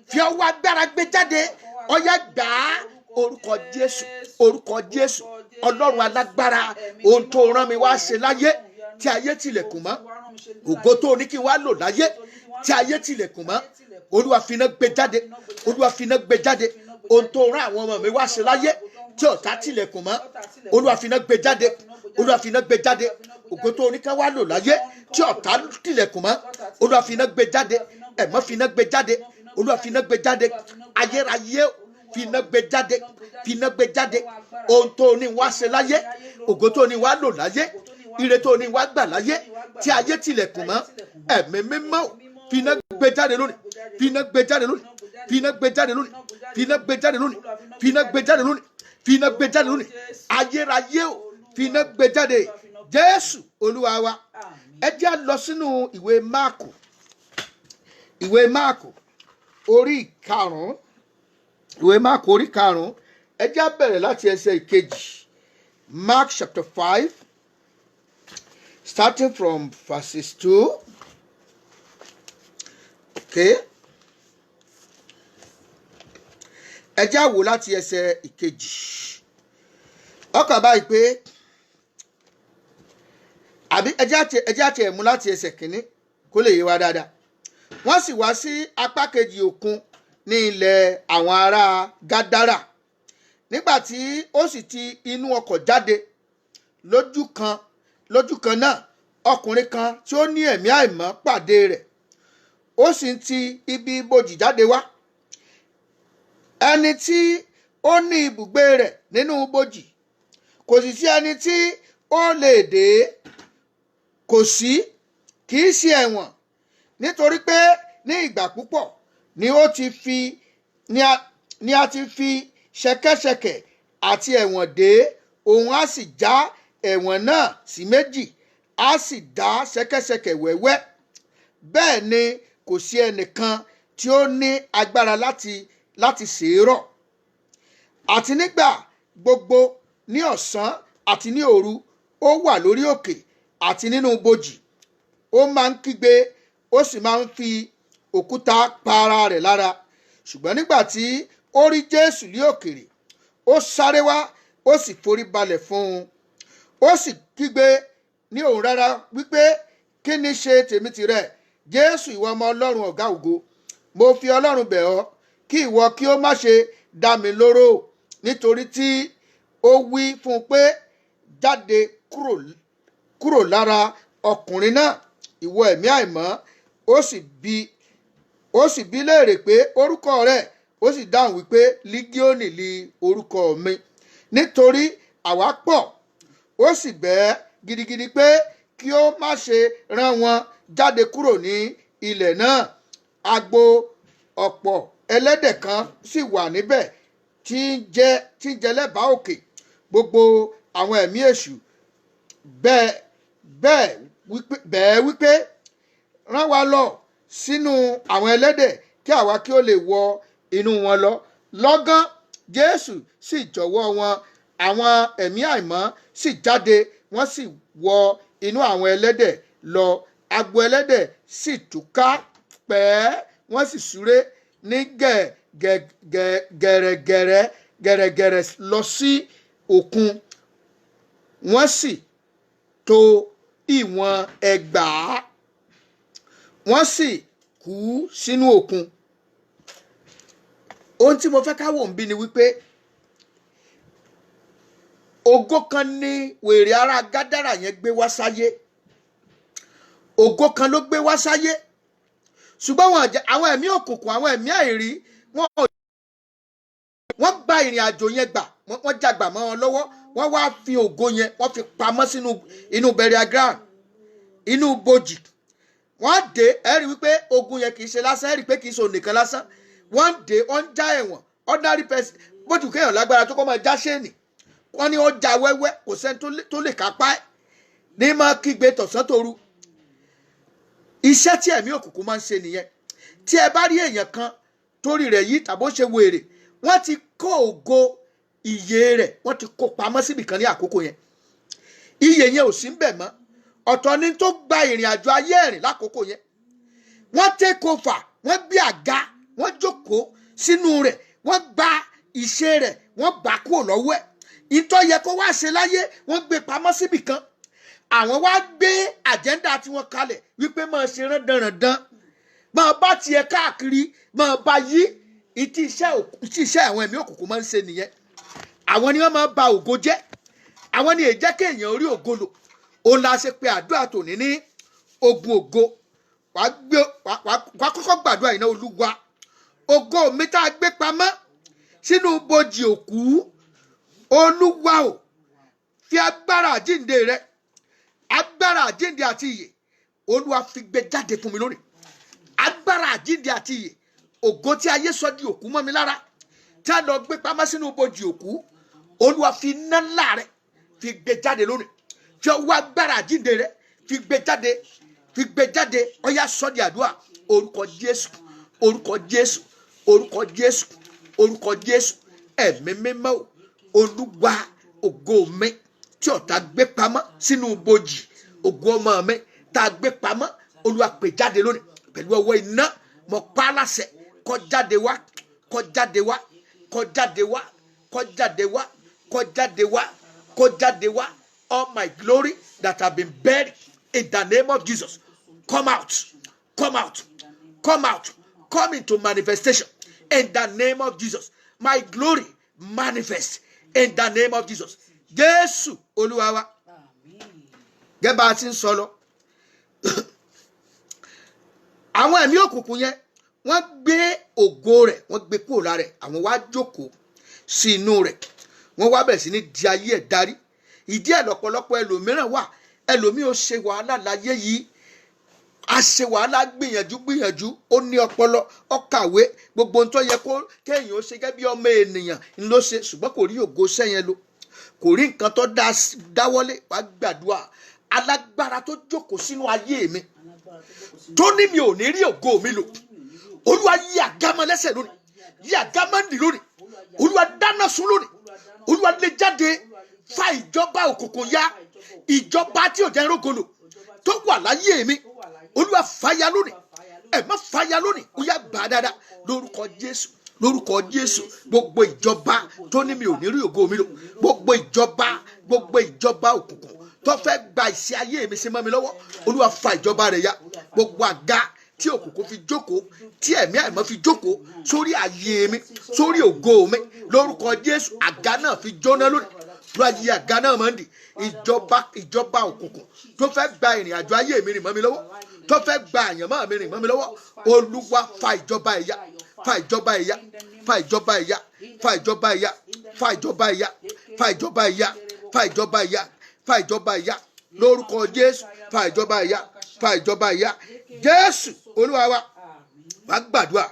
fi ọwọ́ agbára gbé jáde. Ọyá, gbà á. Orúkọ Jésù, orúkọ Jésù. Ọlọ́run alágbára, ohun tó rán mi wá ṣe láyé tí ayé tilẹ̀kùn mọ́, ògo tó ní kí n wá lò láyé tí ayé tilẹ̀kùn mọ́, Olúwa, finá gbé jáde. Olúwa, finá gbé jáde. Ohun tó rán àwọn ọmọ mi wá ṣe láyé tí ọ̀tá tilẹ̀kùn mọ́, Olúwa, finá gbé jáde. Olúwa, finá gbé jáde. Ògo tó ní ká wá lò láyé tí ọ̀tá tilẹ̀kùn mọ́, Olúwa, finá gbé jáde. Ẹ̀mọ́, finá gbé jáde. Olúwa, finá gbé jáde. Ayérayé, finá gbé jáde, finá gbé jáde. Ohun tó ní wá ṣe láyé, ògo tó ní wá lò láyé, ire tó ní wá gbà láyé tí ayé tilẹ̀kùn mọ́, Ẹ̀mí Mímọ́, finá gbé jáde lónìí. Finá gbé jáde lónìí. Finá gbé jáde lónìí. Finá gbé jáde lónìí. Finá gbé jáde lónìí. Finá gbé jáde lónìí. Ayérayé o, finá gbé jáde. Jésù Olúwa wa. Ẹ jẹ́ á lọ sínú ìwé Máàkù, ìwé Máàkù orí 5, ìwé Máàkù orí 5. Ẹ jẹ́ á bẹ̀rẹ̀ láti ẹsẹ̀ 2. Mark chapter 5, starting from verses 2. Okay, ẹ jẹ́ á wò láti ẹsẹ̀ 2. Ọkàn báyìí pé, Àbí ẹjẹ́ àti ẹ̀mú láti ẹsẹ̀ kínní kó lè yé wa dáadáa. Wọ́n sì wá sí apá kejì òkun ní ilẹ̀ àwọn ará Gádárà. Nígbà tí ó sì ti inú ọkọ̀ jáde, lójú kan náà, ọkùnrin kan tí ó ní ẹ̀mí àìmọ́ pàdé rẹ̀. Ó sì ń ti ibi ibojì jáde wá, ẹni tí ó ní ibùgbé rẹ̀ nínú ibojì. Kò sì sí ẹni tí ó lè dè é, kò sí, kì í ṣe ẹ̀wọ̀n, nítorí pé ní ìgbà púpọ̀ ni ó ti fi ni a ti fi ṣẹ̀kẹ̀ṣẹ̀kẹ̀ àti ẹ̀wọ̀n dè é. Òun á sì já ẹ̀wọ̀n náà sí méjì, á sì dá ṣẹ̀kẹ̀ṣẹ̀kẹ̀ wẹ́wẹ́. Bẹ́ẹ̀ ni kò sí ẹnìkan tí ó ní agbára láti ṣèrọ̀. Àti nígbà gbogbo, ní ọ̀sán àti ní òru, ó wà lórí òkè àti nínú bojì. Ó máa ń kígbe, ó sì máa ń fi òkúta pa ara rẹ̀ lára. Ṣùgbọ́n nígbà tí ó rí Jésù ní òkèrè, ó sáré wá, ó sì forí balẹ̀ fún un. Ó sì kígbe ní ohùn rara wípé, "Kí ni ṣe tèmi tìrẹ, Jésù, ìwọ ọmọ Ọlọ́run ọ̀gá ògo? Mo fi Ọlọ́run bẹ̀ ọ́ kí ìwọ kí ó má ṣe dá mi lóró." Nítorí tí ó wí fún un pé, "Jáde kúrò lára ọkùnrin náà, ìwọ ẹ̀mí àìmọ́." Ó sì bi léèrè pé, "Orúkọ rẹ̀?" Ó sì dáhùn wípé, "Lígíọ́nì li orúkọ mi, nítorí àwa pọ̀." Ó sì bẹ̀ ẹ́ gidigidi pé kí ó má ṣe rán wọn jáde kúrò ní ilẹ̀ náà. Agbo ọ̀pọ̀ ẹlẹ́dẹ̀ kan sì wà níbẹ̀ tí ń jẹ lẹ́bàá òkè. Gbogbo àwọn ẹ̀mí èṣù bẹ́ẹ̀ wípé, "Rán wa lọ sínú àwọn ẹlẹ́dẹ̀, kí àwa kí ó lè wọ inú wọn lọ." Lọ́gán Jésù sì jọ̀wọ́ wọn. Àwọn ẹ̀mí àìmọ́ sì jáde, wọ́n sì wọ inú àwọn ẹlẹ́dẹ̀ lọ. Agbo ẹlẹ́dẹ̀ sì túká pẹ́ẹ́, wọ́n sì súré ní gẹ̀rẹ́gẹ̀rẹ́ gẹ̀rẹ́gẹ̀rẹ́ lọ sí òkun. Wọ́n sì tó ìwọ̀n 20, wọ́n sì kú sínú òkun. Ohun tí mo fẹ́ ká wò ń bí ni wípé ògo kan ní wèrè ará Gádàrà yẹn gbé wá sáyé. Ògo kan ló gbé wá sáyé, ṣùgbọ́n wọn jẹ́ àwọn ẹ̀mí òkùnkùn, àwọn ẹ̀mí àìrí, wọn ò wọ́n gba ìrìn àjò yẹn gbà. Wọ́n jàgbà mọ́ wọn lọ́wọ́. Wọ́n wá fi ògo yẹn, wọ́n fi pamọ́ sínú inú burial ground, inú bojì. Wọ́n dé, ẹ rí wípé ogun yẹn kì í ṣe lásán. Ẹ rí pé kì í ṣe ònìkan lásán. Wọ́n dé, wọ́n ń já ẹ̀wọ̀n. Ordinary person, bójú kéèyàn lágbára tó kọ́ máa já ṣéènì, wọ́n ní ó já wẹ́wẹ́, kò sẹ́ni tó lè kápá ẹ̀. Ní máa kígbe tọ̀sán tòru. Iṣẹ́ tí ẹ̀mí òkùnkùn máa ń ṣe nìyẹn. Tí ẹ bá rí èèyàn kan torí rẹ̀ yìí tàbó ṣe wèrè, wọ́n ti kó ògo ìyè rẹ̀, wọ́n ti kó pamọ́ síbì kan ní àkókò yẹn. Ìyè yẹn ò sí ń bẹ̀ mọ́. Ọ̀tọ̀ ni tó gba ìrìn àjò ayé ẹ̀rìn lákòókò yẹn. Wọ́n take over, wọ́n gbé àga, wọ́n jókòó sínú rẹ̀, wọ́n gba ìṣe rẹ̀, wọ́n gbà kúrò lọ́wọ́ ẹ̀. Ìtọ́ yẹ kó wá ṣe láyé, wọ́n gbé pamọ́ síbì kan. Àwọn wá gbé agenda tiwọn kalẹ̀ wípé máa ṣe rándanràndan, máa bá tiẹ̀ káàkiri, máa bá yí. Ìtí iṣẹ́ àwọn ẹ̀mí òkùnkùn máa ń ṣe nìyẹn. Àwọn ni wọ́n máa ba ògo jẹ́. Àwọn ni èjẹ́ kéèyàn orí ògo lò. Òun la ṣe pé àdúrà tòní ní ogun ògo. Wàá kọ́kọ́ gbàdúrà iná. Olúwa, ògo mi tá a gbé pamọ́ sínú bojì òkú, Olúwa o, fi agbára àjíǹde rẹ, agbára àjíǹde àti ìyè, Olúwa, fi gbé jáde fún mi lónìí. Agbára àjíǹde àti ìyè, ògo tí ayé sọ di òkú mọ́ mi lára, tí a lọ gbé pamọ́ sínú bojì òkú, Olúwa, fi iná ńlá rẹ fi gbé jáde lónìí. Fi ọwọ́ agbára àjíǹde rẹ fi gbé jáde, fi gbé jáde. Ọyá, sọ di àdúrà. Orúkọ Jésù, orúkọ Jésù, orúkọ Jésù, orúkọ Jésù. Ẹ̀mí mímọ́ o, Olúwa, ògo mi tí ọ̀tá gbé pamọ́ sínú bojì, ògo ọmọ mi tá a gbé pamọ́, Olúwa, pè jáde lónìí pẹ̀lú ọwọ́ iná. Mo pa á láṣẹ, kó jáde wá, kó jáde wá, kó jáde wá, kó jáde wá, kó jáde wá, kó jáde wá. All my glory that have been buried in the name of Jesus, come out, come out, come out, come into manifestation in the name of Jesus. My glory manifest in the name of Jesus. Jésù Olúwa wa. Àmín. Gẹ́gẹ́ bá a ti ń sọ lọ, àwọn ẹ̀mí òkùnkùn yẹn, wọ́n gbé ògo rẹ̀, wọ́n gbé kúrò lára rẹ̀. Àwọn wá jókòó sí inú rẹ̀, wọ́n wá bẹ̀rẹ̀ sí ní di ayé ẹ̀ darí. Ìdí ẹ̀ lọ́pọ̀lọpọ̀ ẹlòmíràn wà, ẹlòmíì ó ṣe wàhálà láyé yìí, a ṣe wàhálà, gbìyànjú gbìyànjú, ó ní ọpọlọ, ó kàwé, gbogbo ohun tó yẹ kó kéèyàn ó ṣe gẹ́gẹ́ bí ọmọ ènìyàn ń ló ṣe, ṣùgbọ́n kò rí ògo sẹ́yìn lò, kò rí nǹkan tó dáwọ́lé. Wàá gbàdúrà: alágbára tó jókòó sínú ayé mi, Alágbára tó jókòó sínú tó ní mi ò ní rí ògo mi lò, mi ò ní rí ògo. Olúwa, yí àgámọ́ lẹ́sẹ̀ lónìí, yí àgámọ́ nì lónìí. Olúwa, dáná sun lónìí. Olúwa, lé jáde, fa ìjọba òkùnkùn ya, ìjọba tí ò jẹ́ rógolo tó wà láyé mi. Olúwa, fàya lónìí, ẹ má fàya lónìí. Ó yá, gbà á dáadáa lórúkọ Jésù, lórúkọ Jésù. Gbogbo ìjọba tó ní mi ò ní rí ògo mi lò, gbogbo ìjọba, gbogbo ìjọba òkùnkùn tó fẹ́ gba ìṣe ayé mi ṣe mọ́ mi lọ́wọ́, Olúwa, fa ìjọba rẹ̀ ya. Gbogbo àga tí òkùnkùn fi jókòó, tí ẹ̀mí àìmọ́ fi jókòó sórí ayé mi, sórí ògo mi, lórúkọ Jésù, àga náà fi jóná lónìí. Ló ayé àga náà máa ń dì. Ìjọba, ìjọba òkùnkùn tó fẹ́ gba ìrìn àjò ayé mi rìn mọ́ mi lọ́wọ́, tó fẹ́ gba àyànmọ́ mi rìn mọ́ mi lọ́wọ́, Olúwa, fa ìjọba ìyà, fa ìjọba ìyà, fa ìjọba ìyà, fa ìjọba ìyà, fa ìjọba ìyà, fa ìjọba ìyà, fa ìjọba ìyà, fa ìjọba ìyà lórúkọ Jésù, fa ìjọba ìyà, fa ìjọba ìyà. Jésù Olúwa wa. Wàá gbàdúrà,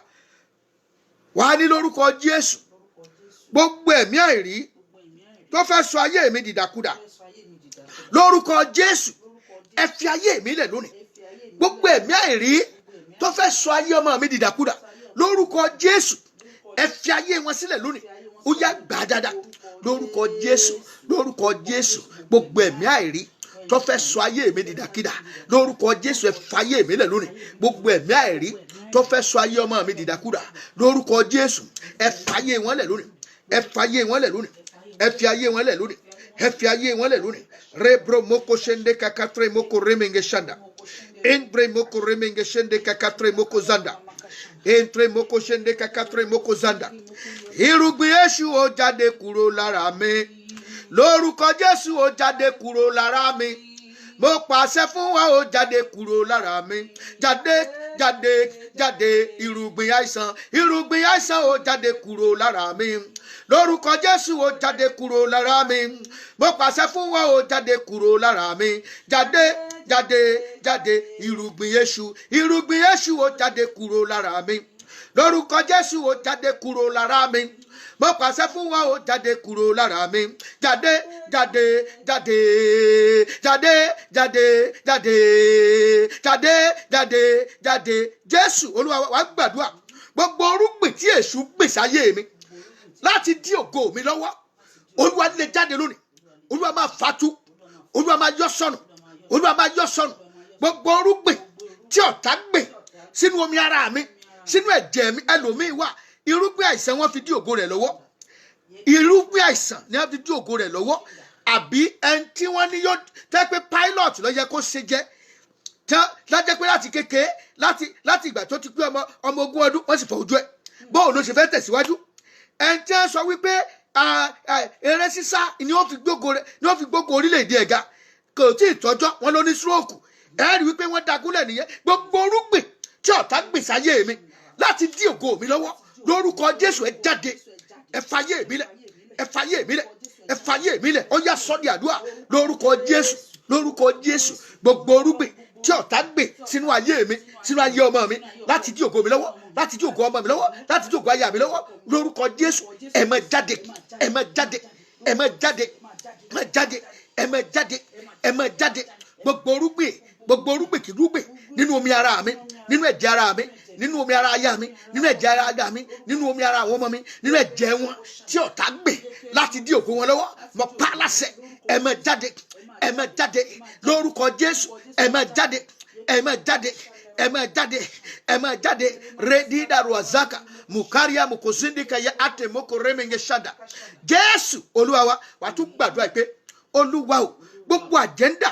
wàá ní lórúkọ Jésù, gbogbo ẹ̀mí àìrí tó fẹ́ sọ ayé mi dìdàkudà, lórúkọ Jésù, ẹ fi ayé mi lẹ̀ lónìí. Gbogbo ẹ̀mí àìrí tó fẹ́ sọ ayé ọmọ mi dìdàkudà, lórúkọ Jésù, ẹ fi ayé wọn sílẹ̀ lónìí. Ó yá, gbà á dáadáa lórúkọ Jésù, lórúkọ Jésù. Gbogbo ẹ̀mí àìrí tó fẹ́ sọ ayé mi dìdàkudà, lórúkọ Jésù, ẹ fi ayé mi lẹ̀ lónìí. Gbogbo ẹ̀mí àìrí tó fẹ́ sọ ayé ọmọ mi dìdàkudà, lórúkọ Jésù, ẹ fi ayé wọn lẹ̀ lónìí. Ẹ fi ayé wọn lẹ̀ lónìí. Ẹ fi ayé wọn lẹ̀ lónìí. Ẹ fi ayé wọn lẹ̀ lónìí. Rebro moko shende kakatre moko remenge shanda entre moko remenge shende kakatre moko zanda entre moko shende kakatre moko zanda. Irúgbìn èṣù, ó jáde kúrò lára mi. Lórúkọ Jésù, ó jáde kúrò lára mi. Mo pàṣẹ fún wa, ó jáde kúrò lára mi. Jáde, jáde, jáde! Irúgbìn àìsàn, irúgbìn àìsàn, ó jáde kúrò lára mi. Lórúkọ Jésù, ó jáde kúrò lára mi. Mo pàṣẹ fún wa, ó jáde kúrò lára mi. Jáde, jáde, jáde! Irúgbìn èṣù, irúgbìn èṣù, ó jáde kúrò lára mi. Lórúkọ Jésù, ó jáde kúrò lára mi. Mo pàṣẹ fún wa, ó jáde kúrò lára mi. Jáde, jáde, jáde, jáde, jáde, jáde, jáde, jáde, jáde! Jésù Olúwa wa. Gbàdúrà: gbogbo orúgbìn tí èṣù gbìn sáyé mi láti dí ògo mi lọ́wọ́, Olúwa, lè jáde lónìí. Olúwa, máa fatu. Olúwa, máa yọ sọnù. Olúwa, máa yọ sọnù. Gbogbo orúgbìn tí ọ̀tá gbìn sínú omi ara mi, sínú ẹ̀jẹ̀ mi. Ẹlòmíín wà, irúgbìn àìsàn wọn fi dí ògo rẹ̀ lọ́wọ́. Irúgbìn àìsàn ni wọ́n fi dí ògo rẹ̀ lọ́wọ́. Àbí ẹni tí wọ́n ní yóò tẹ́ pé pilot ló yẹ kó ṣe jẹ́ tán lájẹ́ pé láti kékeré, láti ìgbà tó ti pé ọmọ 20 ọdún, wọ́n sì fọ ojú ẹ̀. Bóun ló ṣe fẹ́ tẹ̀síwájú? Ẹni tí wọ́n sọ wípé eré sísá ni wọ́n fi gbógo rẹ̀, ni wọ́n fi gbógo orílẹ̀-èdè ẹ̀ga, kò tí ì tọ́jọ́, wọn ló ní stroke. Ẹ rí wípé wọ́n dagúnlẹ̀ nìyẹn. Gbogbo orúgbìn tí ọ̀tá gbìn sáyé mi láti dí ògo mi lọ́wọ́, lórúkọ Jésù, ẹ jáde, ẹ fàyè mi lẹ̀, ẹ fàyè mi lẹ̀, ẹ fàyè mi lẹ̀. Ó yá, sọ́ di àdúrà lórúkọ Jésù, lórúkọ Jésù. Gbogbo orúgbìn tí ọ̀tá gbìn sínú ayé mi, sínú ayé ọmọ mi, láti dí ògo mi lọ́wọ́, láti dí ògo ọmọ mi lọ́wọ́, láti dí ògo aya mi lọ́wọ́, lórúkọ Jésù, ẹ máa jáde, ẹ máa jáde, ẹ máa jáde, ẹ máa jáde, ẹ máa jáde, ẹ máa jáde. Gbogbo orúgbìn, gbogbo orúgbìn kìrúgbìn nínú omi ara mi, nínú ẹ̀jẹ̀ ara mi, nínú omi ara aya mi, nínú ẹ̀jẹ̀ ara aya mi, nínú omi ara àwọn ọmọ mi, nínú ẹ̀jẹ̀ wọn, tí ọ̀tá gbìn láti dí ògo wọn lọ́wọ́, mo pa á láṣẹ, ẹ máa jáde, ẹ máa jáde lórúkọ Jésù. Ẹ máa jáde, ẹ máa jáde, ẹ máa jáde, ẹ máa jáde. Redida ruazaka mukaria mukozindika ya ate moko remenge shada. Jésù Olúwa wa. Wàá tún gbàdúrà pé, Olúwa o, gbogbo agenda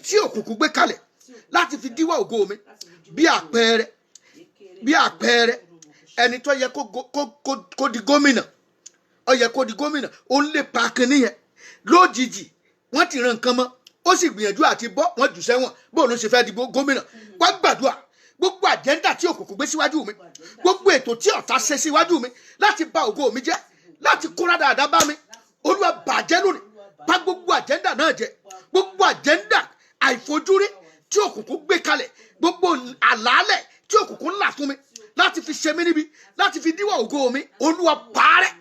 tí òkùnkùn gbé kalẹ̀ láti fi díwọ́ ògo mi. Bí àpẹẹrẹ, bí àpẹẹrẹ, ẹni tó yẹ kó di gómìnà, ó yẹ kó di gómìnà, ó ń lè pa kinní yẹn. Lójijì, wọ́n ti ran nǹkan mọ́, ó sì gbìyànjú àti bọ́, wọ́n jù sẹ́wọ̀n. Bóun ló ṣe fẹ́ di gómìnà? Wá gbàdúrà. Gbogbo agenda tí òkùnkùn gbé síwájú mi, gbogbo ètò tí ọ̀tá ṣe síwájú mi láti bà ògo mi jẹ́, láti kóra dáadáa bá mi, Olúwa, bàjẹ́ lónìí. Bà gbogbo agenda náà jẹ́. Gbogbo agenda àìfojúrí tí òkùnkùn gbé kalẹ̀, gbogbo àlàálẹ̀ tí òkùnkùn là fún mi láti fi ṣe mí níbi, láti fi díwọ̀ ògo mi, Olúwa, parẹ́.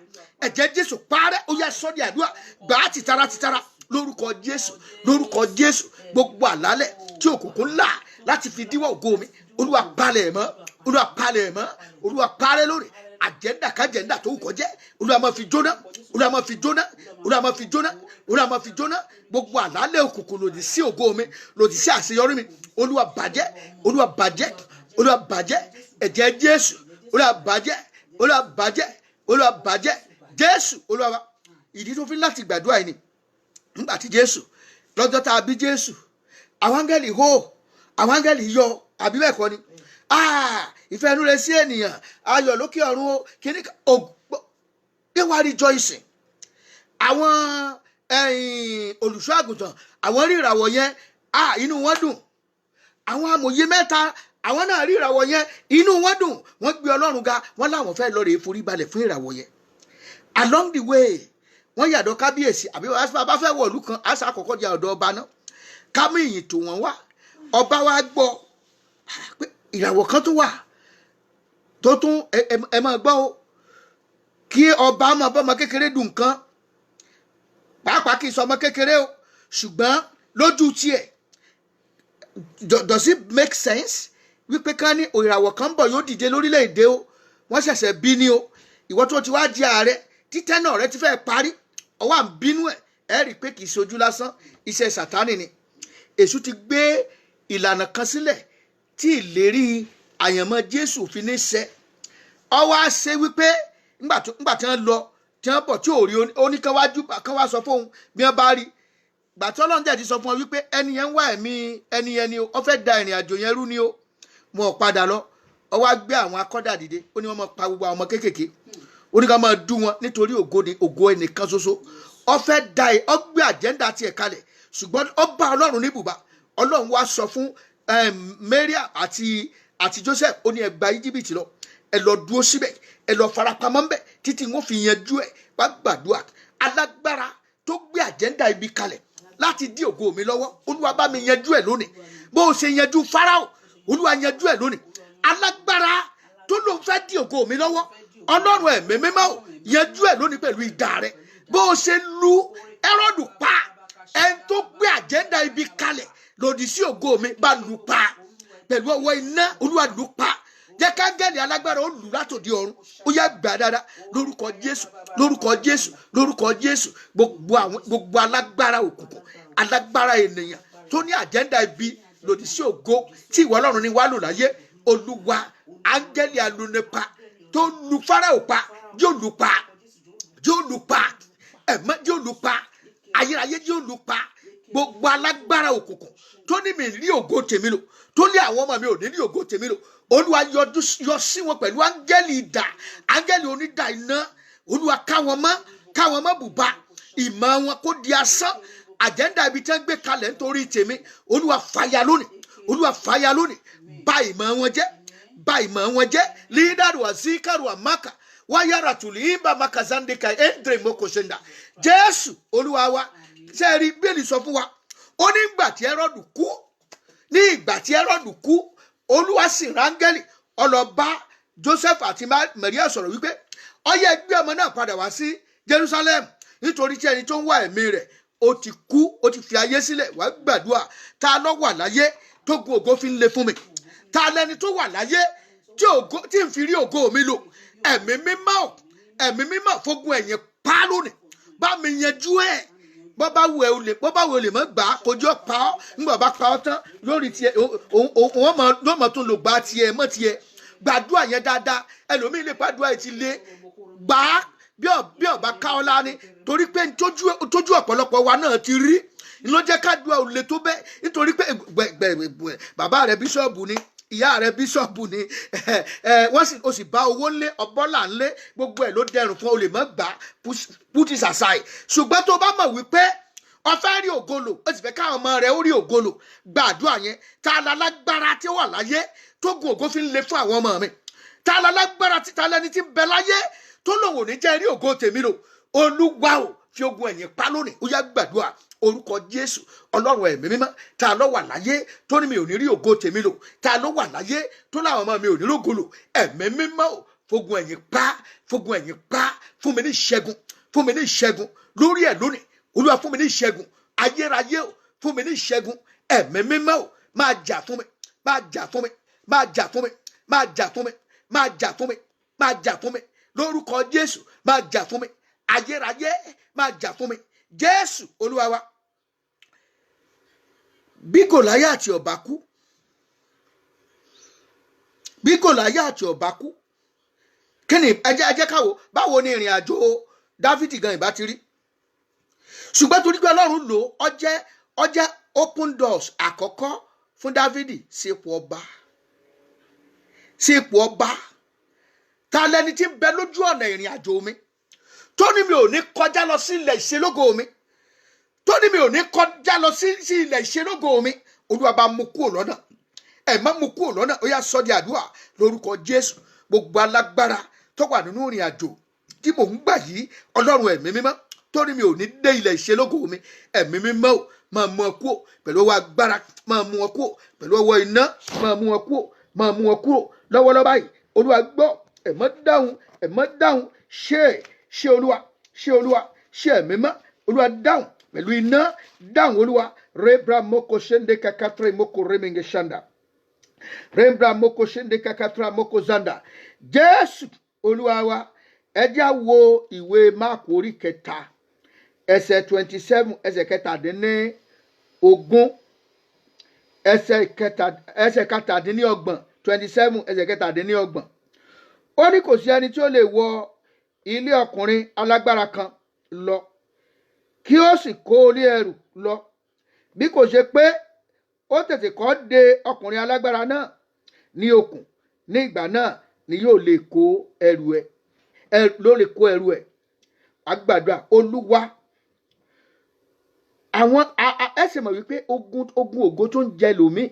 Ẹ̀jẹ̀ Jésù, parẹ́. Ó yá, sọ́ di àdúrà. Gbà á tìtara tìtara. Lórúkọ Jésù, lórúkọ Jésù, gbogbo àlàálẹ̀ tí òkùnkùn là láti fi díwọ̀ ògo mi, Olúwa, palẹ̀ mọ́. Olúwa, palẹ̀ mọ́. Olúwa, parẹ́ lórí agenda kájẹ́ndà tó wù kó jẹ́. Olúwa, máa fi jóná. Olúwa, máa fi jóná. Olúwa, máa fi jóná. Olúwa, máa fi jóná. Gbogbo àlàálẹ̀ òkùnkùn lòdì sí ògo mi, lòdì sí àṣeyọrí mi, Olúwa, bàjẹ́. Olúwa, bàjẹ́. Olúwa, bàjẹ́. Ẹ̀jẹ̀ Jésù, Olúwa, bàjẹ́. Olúwa, bàjẹ́. Olúwa, bàjẹ́. Jésù Olúwa wa. Ìdí tó fi láti gbàdúrà yìí ni nígbà tí Jésù, lọ́jọ́ tá a bí Jésù, àwọn áńgẹ́lì hó, àwọn áńgẹ́lì yọ, àbí bẹ́ẹ̀ kọ́ ni? Ah, ìfẹ́ inú rẹ sí ènìyàn, ayọ̀ lókè ọ̀run o. Kíní they were rejoicing. Àwọn olùṣọ́ àgùntàn, àwọn rí ìràwọ̀ yẹn, ah, inú wọn dùn. Àwọn amòye mẹ́ta, àwọn náà rí ìràwọ̀ yẹn, inú wọn dùn. Wọ́n gbé Ọlọ́run ga. Wọ́n láwọn fẹ́ lọ rèé forí balẹ̀ fún ìràwọ̀ yẹn. Along the way, wọ́n yàdọ̀ kábíyèsí, àbí wọ́n bá fẹ́ wọ̀lú kan, àṣà àkọ́kọ́ di ọ̀dọ̀ ọba náà, kámú ìyìn tó wọ́n wá. Ọba wa gbọ́ pé ìràwọ̀ kan tó wà tó tún ẹ máa gbọ́ o. Kí ọba máa bọ́ ọmọ kékeré dùn nǹkan, pàápàá kì í sọ ọmọ kékeré o, ṣùgbọ́n lójú tiẹ̀, does it make sense wípé ká ní ìràwọ̀ kan ń bọ̀, yóò dìde lórílẹ̀‐èdè o, wọ́n ṣẹ̀ṣẹ̀ bí ní o, ìwọ tó ti wá di ààrẹ, títẹ́ náà rẹ ti fẹ́ parí, ọwọ́ à ń bínú ẹ̀? Ẹ rí i pé kì í ṣojú lásán, iṣẹ́ Sàtánì ni. Èṣù ti gbé ìlànà kan sílẹ̀ tí ìlérí àyànmọ́ Jésù fi ní ṣẹ. Ọwọ́ á ṣe wípé ńgbà tí wọ́n lọ, tí wọ́n bọ̀, tí ò rí, ó ní kán wá júbà, kán wá sọ fóun bí wọ́n bá rí. Gbà tí Ọlọ́run dẹ̀ ti sọ fún ọ wípé ẹni yẹn ń wá ẹ̀mí ẹni yẹn ni o, ó fẹ́ da ìrìn àjò yẹn rú ni o, wọn ò padà lọ. Ó wá gbé àwọn akọ́dà dìde, ó ní wọ́n máa pa gbogbo àwọn ọmọ kéékèèké, ó ní ká máa dú wọn nítorí ògo ni ògo ẹnìkan ṣoṣo. Ó fẹ́ da ẹ̀, ó gbé agenda tiẹ̀ kalẹ̀, ṣùgbọ́n ó bá Ọlọ́run ní ibùba. Ọlọ́run wá sọ fún Maria àti Joseph, ó ní ẹ gba Íjíbítì lọ, ẹ lọ dúró síbẹ̀, ẹ lọ farapamọ́ ńbẹ̀ títí wọ́n fi yanjú ẹ̀. Wá gbàdúrà. Alágbára tó gbé agenda ibi kalẹ̀ láti dí ògo mi lọ́wọ́, Olúwa, bá mi yanjú ẹ̀ lónìí. Bó o ṣe yanjú Fáráò, Olúwa, yanjú ẹ̀ lónìí. Alágbára tó lóun fẹ́ dí ògo mi lọ́wọ́, Ọlọ́run ẹ̀mí mímọ́ o, yanjú ẹ̀ lónìí pẹ̀lú idà rẹ̀. Bó o ṣe lu Hẹ́rọ́dù pa, ẹni tó gbé agenda ibi kalẹ̀ lòdì sí ògo mi, bá lù pa pẹ̀lú ọwọ́ iná. Olúwa, lù pa. Jẹ́ kángẹ́lì alágbára ó lù látòdì ọ̀run. Ó yá, gbà dáadáa. Lórúkọ Jésù, lórúkọ Jésù, lórúkọ Jésù, gbogbo àwọn, gbogbo alágbára òkùnkùn, alágbára ènìyàn tó ní agenda ibi lòdì sí ògo tí ìwọ Ọlọ́run ní wá lò láyé, Olúwa, áńgẹ́lì alunipa tó lu Fáráò pa, yóò lù pa, yóò lù pa ẹ̀mọ́, yóò lù pa ayérayé, yóò lù pa. Gbogbo alágbára òkùnkùn tó ní mi rí ògo tèmi lò, tó ní àwọn ọmọ mi ò ní rí ògo tèmi lò, Olúwa, yọjú yọ sí wọn pẹ̀lú áńgẹ́lì idà, áńgẹ́lì onídà iná. Olúwa, ká wọn mọ́, ká wọn mọ́ bùbá ìmọ̀ wọn kó di asán. Agenda ibi tí wọ́n gbé kalẹ̀ nítorí tèmi, Olúwa, fàyà lónìí. Olúwa, fàyà lónìí. Bà ìmọ̀ wọn jẹ́, bà ìmọ̀ wọn jẹ́. Lídàrú àzíkàrú àmàkà wáyàrá tùlù ìbá makazandika endre mokosenda. Jésù Olúwa wa. Sẹ́ẹ̀rí bíbélì sọ fún wa, ó ní ìgbà tí Hẹ́rọ́dù kú, ní ìgbà tí Hẹ́rọ́dù kú, Olúwa sì rángẹ́lì, ó lọ bá Joseph àti Maria sọ̀rọ̀ wípé ó yá, gbé ọmọ náà padà wá sí Jerusalem, nítorí tí ẹni tó ń wá ẹ̀mí rẹ̀ ó ti kú, ó ti fi ayé sílẹ̀. Wá gbàdúrà. Ta ló wà láyé tó gun ògo fi ń le fún mi? Ta lẹni tó wà láyé tí ògo tí ń fi rí ògo mi lò? Ẹ̀mí mímọ́, ẹ̀mí mímọ́, fógun ẹ̀yìn pa lónìí. Bá mi yanjú ẹ̀. Bọ́ bá wù ẹ́ o lè, bọ́ bá wù ẹ́ o lè mọ́ gbà á, kojú ọ̀ pa ọ́. Ńgbà bá pa ọ́ tán lórí tiẹ̀, òun mọ̀ yóò mọ̀ tún lò gbà tiẹ̀ mọ́ tiẹ̀. Gbàdúrà yẹn dáadáa. Ẹlòmíì lè gbàdúrà yìí ti lé gbà á bí ọba ká ọ láni, torí pé tójú ọ̀pọ̀lọpọ̀ wa náà ti rí. Ló jẹ́ kádùá ò le tó bẹ́ẹ̀, nítorí pé gbẹ̀gbẹ̀ bàbá rẹ̀ bíṣọ̀bù ni, ìyá rẹ̀ bíṣọ̀bù ni, wọ́n sì o sì bá owó ńlé, ọbọ́là ńlé, gbogbo ẹ̀ ló dẹrùn fún ọ, lè má gbà, put it aside. Ṣùgbọ́n tó bá mọ̀ wípé o fẹ́ rí ògo lò, ó sì fẹ́ káwọn ọmọ rẹ̀ ó rí ògo lò, gbàdúrà yẹn. Ta la lágbára tí ó wà láyé tó gun ògo fi ń le fún àwọn ọmọ mi? Ta la lágbára tí, ta lẹni tí ń bẹ láyé tó lòun ò ní jẹ́ rí ògo tèmi lò? Olúwa ò, fi ogun ẹ̀yìn pa lónìí. Ó yá, gbàdúrà. Orúkọ Jésù. Ọlọ́run ẹ̀mí mímọ́, ta ló wà láyé tó ní mi ò ní rí ògo tèmi lò? Ta ló wà láyé tó láwọn ọmọ mi ò ní rógo lò? Ẹ̀mí mímọ́ ò, fogun ẹ̀yìn pa, fogun ẹ̀yìn pa. Fún mi ní ìṣẹ́gun, fún mi ní ìṣẹ́gun lórí ẹ̀ lónìí. Olúwa, fún mi ní ìṣẹ́gun. Ayérayé ò, fún mi ní ìṣẹ́gun. Ẹ̀mí mímọ́ ò, máa jà fún mi, máa jà fún mi, máa jà fún mi, máa jà fún mi, máa jà fún mi, máa jà fún mi lórúkọ Jésù. Máa jà fún mi, ayérayé, máa jà fún mi. Jésù Olúwa wa. Bí Gòláyàtì ọba kú, bí Gòláyàtì ọba kú, kí ni ẹ jẹ́ káwo báwo ni ìrìn àjò Dáfídì gan ìbá ti rí? Ṣùgbọ́n torí pé Ọlọ́run lò ó, ó jẹ́ open doors àkọ́kọ́ fún Dáfídì sí ipò ọba, sí ipò ọba. Ta lẹni tí ń bẹ lójú ọ̀nà ìrìn àjò mi tó ní mi ò ní kọjá lọ sí ilẹ̀ ìṣelógo mi, tó ní mi ò ní kọjá lọ sí ilẹ̀ ìṣelógo mi? Olúwa, bá mú kúrò lọ́nà ẹ̀, má mú kúrò lọ́nà. Ó yá, sọ di àdúrà lórúkọ Jésù. Gbogbo alágbára tó wà nínú ìrìn àjò tí mò ń gbà yìí, Ọlọ́run ẹ̀mí mímọ́, tó ní mi ò ní dé ilẹ̀ ìṣelógo mi, ẹ̀mí mímọ́ ò, máa mú ọ kúrò pẹ̀lú ọwọ́ agbára, máa mú ọ kúrò pẹ̀lú ọwọ́ iná, máa mú ọ kúrò, máa mú ọ kúrò lọ́wọ́lọ́wọ́ báyìí. Olúwa gbọ́, ẹ̀mọ́ dáhùn, ẹ̀mọ́ dáhùn. Ṣe ṣe Olúwa, ṣe Olúwa, ṣe ẹ̀mí mọ́. Olúwa, dáhùn pẹ̀lú iná, dáhùn, Olúwa. Rebra moko sende kakatre moko remenge shanda rembra moko sende kakatra moko zanda. Jésù Olúwa wa. Ẹ jẹ́ á wo ìwé Máàkù orí 3, ẹsẹ̀ 27, ẹsẹ̀ 27, ẹsẹ̀ kẹta, ẹsẹ̀ 27, 27, ẹsẹ̀ 27. Ó ní kò sí ẹni tí ó lè wọ ilé ọkùnrin alágbára kan lọ kí ó sì kó orí ẹrù lọ, bí kò ṣe pé ó tètè kọ́ de ọkùnrin alágbára náà ní okùn. Ní ìgbà náà ni yóò lè kó ẹrù ẹ ló lè kó ẹrù ẹ. Àgbàdua. Olúwa, àwọn ẹ sì mọ̀ wípé ogun ògo tó ń jẹ lòmíì,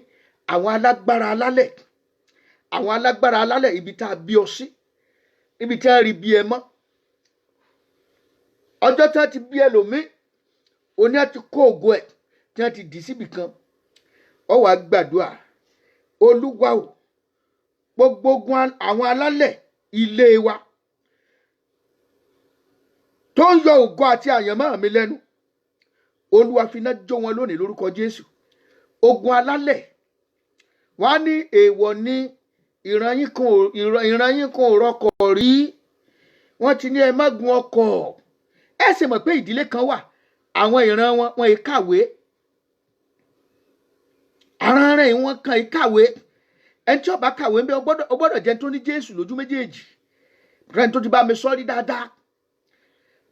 àwọn alágbára alálẹ̀, àwọn alágbára alálẹ̀ ibi tá a bí ọ sí, ibi tí wọ́n rí bí ẹ mọ́, ọjọ́ tí wọ́n ti bí ẹlòmíì oní àti kó ògo ẹ̀ tí wọ́n ti dì síbì kan. Ọ wàá gbàdúrà. Olúwa o, gbogbo ogun àwọn alálẹ̀ ilé wa tó ń yọ ògo àti àyànmọ́ mi lẹ́nu, Olúwa, fi iná jó wọn lónìí lórúkọ Jésù. Ogun alálẹ̀, wọ́n á ní èèwọ̀ ní ìran yín kan ìran yín kan ò rọkọ̀ rí. Wọ́n ti ní ẹ má gun ọkọ̀. Ẹ sì mọ̀ pé ìdílé kan wà, àwọn ìran wọn, wọn ì kàwé, aranran wọn kan ì kàwé. Ẹni tí ó bá kàwé ń bẹ, ó gbọ́dọ̀ jẹ́ tó ní Jésù lójú méjèèjì rẹ́ni tó ti bá mi sọ́rí dáadáa.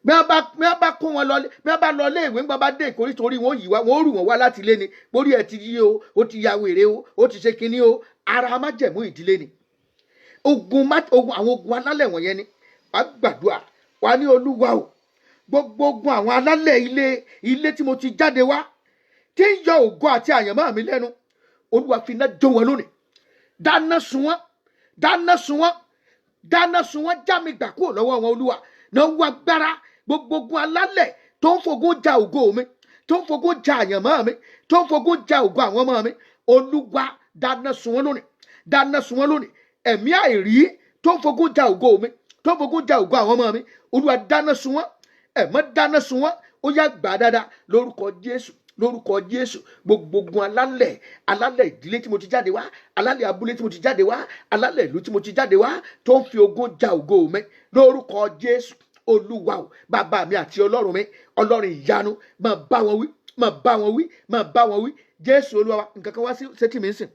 Bí wọ́n bá kó wọn lọ, bí wọ́n bá lọ ilé ìwé, bí wọ́n bá dé ìkórè torí wọn ó yí wá, wọn ó rù wọn wá láti ilé ni borí ẹ ti yí o, ó ti ya wèrè o, ó ti ṣe kinní o. Ara májẹ̀mú ìdílé ni ogun má ogun, àwọn ogun alálẹ̀ wọ̀nyẹn ni. Wàá gbàdúrà, wàá ní Olúwa o, gbogbo ogun àwọn alálẹ̀ ilé tí mo ti jáde wá tí ń yọ ògo àti àyànmọ́ mi lẹ́nu, Olúwa, fi iná jó wọn lónìí. Dáná sun wọn, dáná sun wọn, dáná sun wọn. Já mi gbà kúrò lọ́wọ́ wọn. Olúwa náà wá gbára gbogbo ogun alálẹ̀ tó ń fogun ja ògo mi, tó ń fogun ja àyànmọ́ mi, tó ń fogun ja ògo àwọn ọmọ mi. Olúwa, dáná sun wọn lónìí, dáná sun wọn lónìí. Ẹ̀mí àìrí tó ń fogun ja ògo mi, tó ń fogun ja ògo àwọn ọmọ mi, Olúwa, dáná sun wọn. Ẹ̀mọ́ dáná sun wọn. Ó yá, gbà dáadáa lórúkọ Jésù, lórúkọ Jésù. Gbogbo ogun alálẹ̀, alálẹ̀ ìdílé tí mo ti jáde wá, alálẹ̀ abúlé tí mo ti jáde wá, alálẹ̀ ìlú tí mo ti jáde wá, tó ń fi ogun ja ògo mi, lórúkọ Jésù, Olúwa o, bàbá mi àti Ọlọ́run mi, Ọlọ́run ìyanu, máa bá wọn wí, máa bá wọn wí, máa bá wọn wí. Jésù Olúwa wa. Nǹkan kan wá sí sétí mi ń sìn.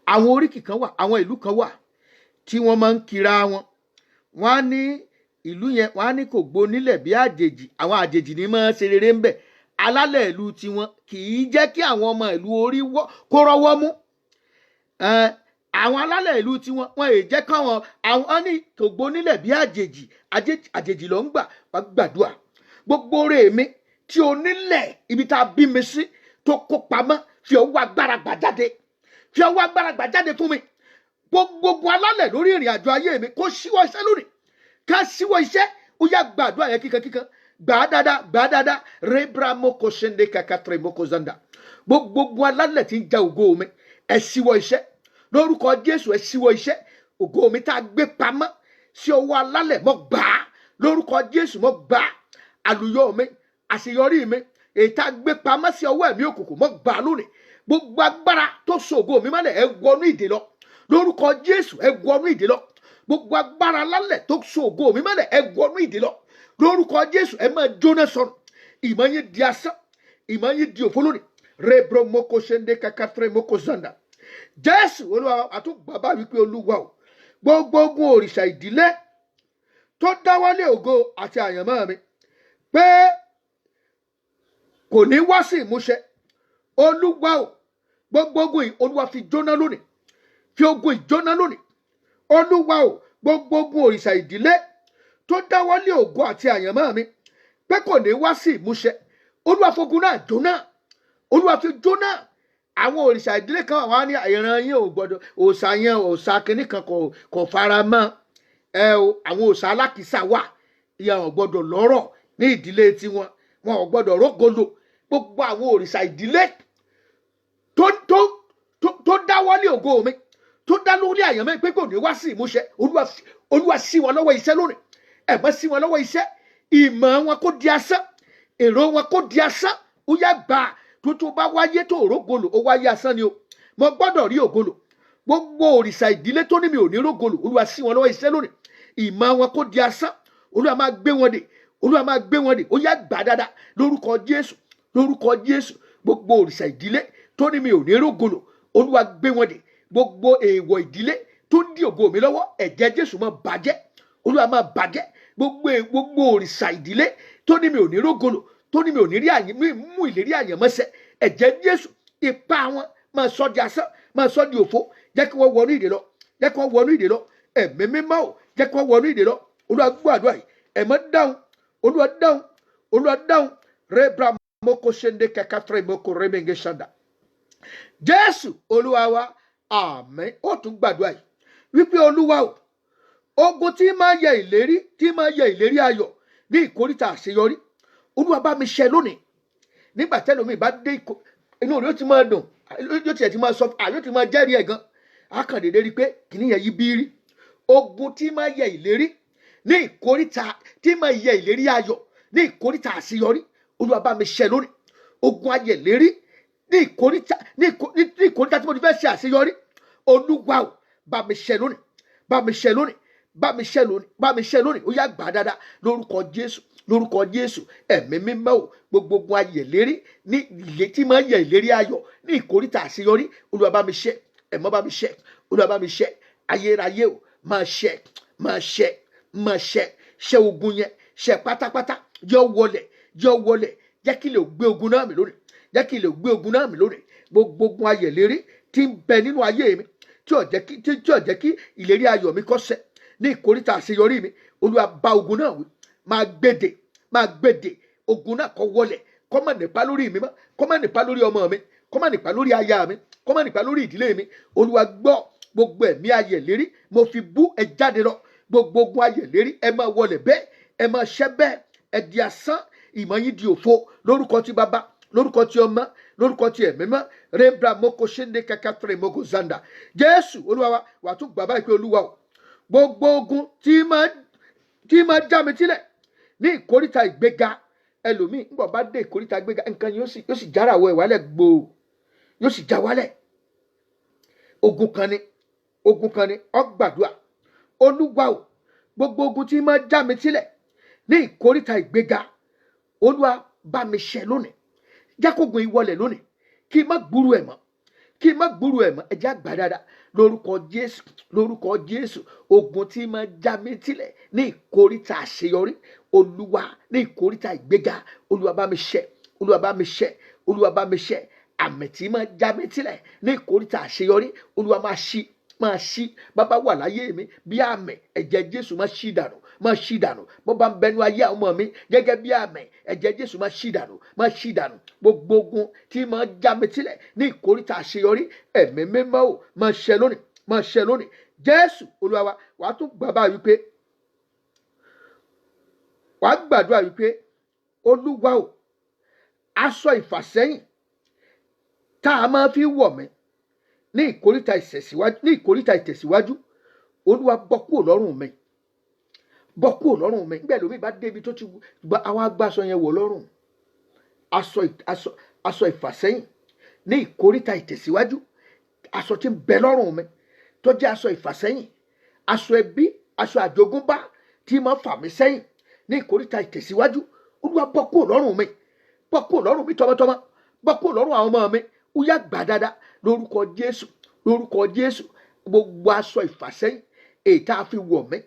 Àwọn oríkì kan wà, àwọn ìlú kan wà tí wọ́n máa ń kira wọn. Wọ́n á ní ìlú yẹn, wọ́n á ní kò gbónílẹ̀ bí àjèjì. Àwọn àjèjì ní máa ń ṣe rere ń bẹ̀. Alálẹ̀ ìlú tiwọn kì í jẹ́ kí àwọn ọmọ ìlú orí kó rọ́wọ́ mú. Àwọn alálẹ̀ ìlú tiwọn, wọn èè jẹ́ káwọn àwọn ní tògbó nílẹ̀ bí àjèjì, àjèjì ló ń gbà. Wá gbàdúrà, gbogbo oore mi tí onílẹ̀ ibi tá a bí mi sí tó kó pamọ́, fi ọwọ́ agbára gbà jáde, fi ọwọ́ agbára gbà jáde fún mi. Gbogbo alálẹ̀ lórí ìrìn àjò ayé mi, kó ṣíwọ́ iṣẹ́ lónìí, ká ṣíwọ́ iṣẹ́. Ó yá, gbàdúrà yẹn kíkan kíkan, gbà á dáadáa, gbà á dáadáa. Rebra moko sende kakatre moko zanda. Gbogbo alálẹ̀ tí ń ja ògo mi, ẹ ṣíwọ́ iṣẹ́ lórúkọ Jésù, ẹ ṣíwọ́ iṣẹ́. Ògo mi tá a gbé pamọ́ sí ọwọ́ alálẹ̀, mo gbà á lórúkọ Jésù, mo gbà á. Àlùyọ mi, àṣeyọrí mi, èyí tá a gbé pamọ́ sí ọwọ́ ẹ̀mí òkùnkùn, mo gbà á lónìí. Gbogbo agbára tó so ògo mi mọ́lẹ̀, ẹ wọnú ìdè lọ lórúkọ Jésù, ẹ wọnú ìdè lọ. Gbogbo agbára alálẹ̀ tó so ògo mi mọ́lẹ̀, ẹ wọnú ìdè lọ lórúkọ Jésù. Ẹ máa jóná sọnù, ìmọ̀ yín di asán, ìmọ̀ yín di òfo lónìí. Rebro moko sende kakatre moko zanda. Jésù Olúwa. Àtúgbàbá wípé, Olúwa o, gbogbo ogun òrìṣà ìdílé tó dáwọ́lé ògo àti àyànmọ́ mi pé kò ní wá sí ìmúṣẹ, Olúwa o, gbogbo ogun yìí, Olúwa, fi jóná lónìí, fi ogun ìjóná lónìí. Olúwa o, gbogbo ogun òrìṣà ìdílé tó dáwọ́lé ògo àti àyànmọ́ mi pé kò ní wá sí ìmúṣẹ, Olúwa, fogun náà jóná, Olúwa, fi jóná. Àwọn òrìṣà ìdílé kan wà ní ìran yín ò gbọdọ̀, òòṣà yẹn, òòṣà kínní kan kò fara mọ́ ẹ o. Àwọn òòṣà alákìísà wà, ìyá ò gbọdọ̀ lọ́rọ̀ ní ìdílé tiwọn, wọn ò gbọdọ̀ rógolo. Gbogbo àwọn òrìṣà ìdílé tó dáwọ́lé ògo mi, tó dá lórí àyànmọ́ pé kò ní wá sí ìmúṣẹ, Olúwa, sí wọn lọ́wọ́ iṣẹ́ lónìí. Ẹ̀mọ́ sí wọn lọ́wọ́ iṣẹ́, ìmọ̀ wọn kó di asán, èrò wọn kó di asán. Ó yá, gbà tó tó bá wáyé tó rógolo, ó wáyé asán ni o. Mo gbọ́dọ̀ rí ògolo. Gbogbo òrìṣà ìdílé tó ní mi ò ní rógolo, Olúwa, sí wọn lọ́wọ́ iṣẹ́ lónìí. Ìmọ̀ wọn kó di asán. Olúwa, máa gbé wọn dè, Olúwa, máa gbé wọn dè. Ó yá, gbà dáadáa lórúkọ Jésù, lórúkọ Jésù. Gbogbo òrìṣà ìdílé tó ní mi ò ní rógolo, Olúwa, gbé wọn dè. Gbogbo èèwọ̀ ìdílé tó ń dí ògo mi lọ́wọ́, ẹ̀jẹ̀ Jésù máa bàjẹ́, Olúwa, máa bàjẹ́. Gbogbo òrìṣà ìdílé tó ní mi ò ní rógolo, tó ní mi ò ní rí àyè mi mú ìlérí àyànmọ́sẹ̀, ẹ̀jẹ̀ Jésù, ipá wọn máa sọ di asán, máa sọ di òfo. Jẹ́ kí wọ́n wọnú ìdè lọ, jẹ́ kí wọ́n wọnú ìdè lọ. Ẹ̀mí mímọ́ o, jẹ́ kí wọ́n wọnú ìdè lọ. Olúwa, gbọ́ àdúrà yìí. Ẹ̀mọ́ dáhùn, Olúwa dáhùn, Olúwa dáhùn. Rebra moko sende kẹkẹtẹrẹ moko remenge sanda. Jésù Olúwa wa, àmín. Ó tún gbàdúrà yìí wípé, Olúwa o, ogun tí máa yẹ ìlérí, tí máa yẹ ìlérí ayọ̀ ní ìkóríta àṣeyọrí, Olúwa, bá mi ṣe lónìí. Nígbà tẹ́lómi bá dé inú rẹ̀ ó ti máa dùn, yóò tiẹ̀ ti máa sọ, yóò ti máa jẹ́rìí ẹ̀ gan. Á kàn déédéé rí i pé kìnìún yẹn yí bírí. Ogun tí máa yẹ ìlérí ní ìkóríta, tí máa yẹ ìlérí ayọ̀ ní ìkóríta àṣeyọrí, Olúwa, bá mi ṣe lónìí. Ogun ayẹ ìlérí ní ìkóríta tí mo ti fẹ́ ṣe àṣeyọrí, Olúwa o, bá mi ṣe lónìí, bá mi ṣe lónìí, bá mi ṣe lónìí, bá mi ṣe lónìí. Ó yá, gbà dáadáa lórúkọ Jésù, lórúkọ Jésù. Ẹ̀mí mímọ́ o, gbogbo ogun ayẹ ìlérí ní ilé tí máa ń yẹ ìlérí ayọ̀ ní ìkóríta àṣeyọrí, Olúwa, bá mi ṣe. Ẹ̀mọ́ bá mi ṣe, Olúwa, bá mi ṣe. Ayérayé o, máa ṣe, máa ṣe, máa ṣe. Ṣe ogun yẹn, ṣe pátápátá. Jẹ́ ó wọlẹ̀, jẹ́ ó wọlẹ̀. Jẹ́ kí lè gbé ogun náà mi lónìí, jẹ́ kí lè gbé ogun náà mi lónìí. Gbogbo ogun ayẹ ìlérí tí ń bẹ nínú ayé mi, tí ò jẹ́ kí ìlérí ayọ̀ mi kó ṣẹ ní ìkóríta àṣeyọrí mi, Olúwa, bá ogun náà wí. Máa gbèdè, máa gbèdè ogun náà kó wọlẹ̀, kó má nípa lórí mi mọ́, kó má nípa lórí ọmọ mi, kó má nípa lórí aya mi, kó má nípa lórí ìdílé mi. Olúwa, gbọ́. Gbogbo ẹ̀mí ayẹ̀ lérí, mo fi bú ẹ jáde lọ. Gbogbo ogun ayẹ̀ lérí, ẹ máa wọlẹ̀ bẹ́ẹ̀, ẹ máa ṣẹ́ bẹ́ẹ̀, ẹ di asán, ìmọ̀ yín di òfo lórúkọ ti Bàbá, lórúkọ ti Ọmọ, lórúkọ ti Ẹ̀mí mọ́. Rebra moko sende kẹkẹ moko zanda. Jésù Olúwa wa. Wà tún gbà báyìí pé, Olúwa o, gbogbo ogun tí máa já mi sílẹ̀ ní ìkóríta ìgbéga. Ẹlòmíì ńgbọ̀ bá dé ìkóríta ìgbéga, nǹkan yóò sì jára wọ ìwálẹ̀ gbòò, yóò sì já wálẹ̀. Ogun kan ni, ogun kan ni. Ó gbàdúrà, Olúwa o, gbogbo ogun tí máa já mi sílẹ̀ ní ìkóríta ìgbéga, Olúwa, bá mi ṣe lónìí. Jẹ́ kógun ìwọlẹ̀ lónìí, kí n má gbúrú ẹ̀ mọ́, kí n má gbúrú ẹ̀ mọ́. Ẹ jẹ́ àgbà dáadáa lórúkọ Jésù, lórúkọ Jésù. Ogun tí máa já mi sílẹ̀ ní ìkóríta àṣeyọrí, Olúwa, ní ìkóríta ìgbéga, Olúwa, bá mi ṣe. Olúwa bá mi ṣẹ́. Olúwa bá mi ṣẹ́. Àmì tí máa já mi tilẹ̀ ní ìkóríta àṣeyọrí, Olúwa máa ṣí, máa ṣí. Bàbá wà láyé mi bí àmì, ẹ̀jẹ̀ Jésù máa ṣí dànù, máa ṣí dànù. Bó bá ń bẹnu ayé àwọn ọmọ mi gẹ́gẹ́ bí àmì, ẹ̀jẹ̀ Jésù máa ṣí dànù, máa ṣí dànù. Gbogbo ogun tí máa já mi tilẹ̀ ní ìkóríta àṣeyọrí, Ẹ̀mí Mímọ́ ò, máa ṣẹ lónìí, máa ṣẹ lónìí. Jésù Olúwa wa. Wàá tún gbà bá wípé, wàá gbàdúrà wípé, Olúwa o, aṣọ ìfàsẹ́yìn tá a máa fi wọ̀ mí ní ìkóríta ìtẹ̀síwájú, ní ìkóríta ìtẹ̀síwájú, Olúwa, bọ́ kúrò lọ́rùn mi, bọ́ kúrò lọ́rùn mi. Nígbà ẹlòmíì bá débi tó ti gba àwọn agbáṣọ yẹn wọ̀ lọ́rùn, aṣọ ìfàsẹ́yìn ní ìkóríta ìtẹ̀síwájú, aṣọ tí ń bẹ lọ́rùn mi tó jẹ́ aṣọ ìfàsẹ́yìn, aṣọ ẹbí, aṣọ àjogúnbá tí máa fà mí sẹ́yìn ní ìkóríta ìtẹ̀síwájú, Olúwa, bọ́ kúrò lọ́rùn mi, bọ́ kúrò lọ́rùn mi tọmọtọmọ, bọ́ kúrò lọ́rùn àwọn ọmọ mi. Ó yá, gbà dáadáa lórúkọ Jésù, lórúkọ Jésù. Gbogbo aṣọ ìfàsẹ́yìn èyí tá a fi wọ̀ mí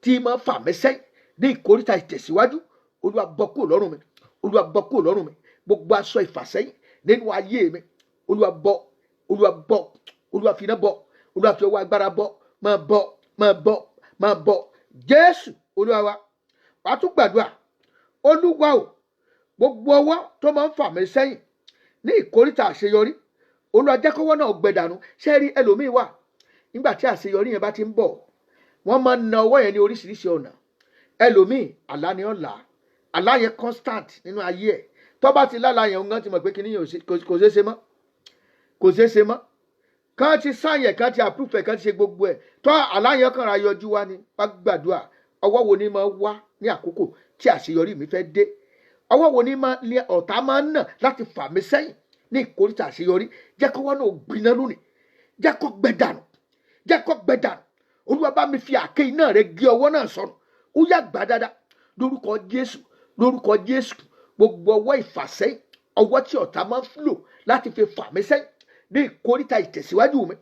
tí máa fà mí sẹ́yìn ní ìkóríta ìtẹ̀síwájú, Olúwa, bọ́ kúrò lọ́rùn mi. Olúwa, bọ́ kúrò lọ́rùn mi. Gbogbo aṣọ ìfàsẹ́yìn nínú ayé mi, Olúwa, bọ́. Olúwa, bọ́. Olúwa, fi iná bọ́. Olúwa, fi ọwọ́ agbára bọ́. Máa bọ́, máa bọ́, máa bọ́. Jésù Olúwa wa. Wàá tún gbàdúrà: Olúwa o, gbogbo ọwọ́ tó máa ń fà mí sẹ́yìn ní ìkóríta àṣeyọrí, Olúwa, jẹ́ kọ́wọ́ náà gbẹ dànù. Ṣé rí ẹlòmíín wà, nígbà tí àṣeyọrí yẹn bá ti ń bọ̀, wọ́n máa ń na ọwọ́ yẹn ní oríṣiríṣi ọ̀nà. Ẹlòmíín, àlá ni ó là á, àlá yẹn constant nínú ayé ẹ̀. Tó bá ti lálàá yẹn, òun gan ti mọ̀ pé kíní yẹn kò ṣeé ṣe mọ́, kò ṣeé ṣe mọ́. Kán ti sign ẹ̀, kán ti approve ẹ̀, kán ti ṣe gbogbo ẹ̀ tó, àlá yẹn kàn ra yọjú wá ni. Wá gbàdúrà: ọwọ́ wo ni máa wá ní àkókò tí àṣeyọrí mi fẹ́ dé? Ọwọ́ wo ni máa ní ọ̀tá máa ń nà láti fà mí sẹ́yìn ní ìkóríta àṣeyọrí? Jẹ́ kọ́wọ́ náà gbiná lónìí, jẹ́ kó gbẹ dànù, jẹ́ kó gbẹ dànù. Olúwa, bá mi fi àáké iná rẹ gé ọwọ́ náà sọnù. Ó yá, gbà dáadáa lórúkọ Jésù, lórúkọ Jésù. Gbogbo ọwọ́ ìfàsẹ́yìn, ọwọ́ tí ọ̀tá máa ń lò láti fi fà mí sẹ́yìn ní ìkóríta ìtẹ̀síwájú mi,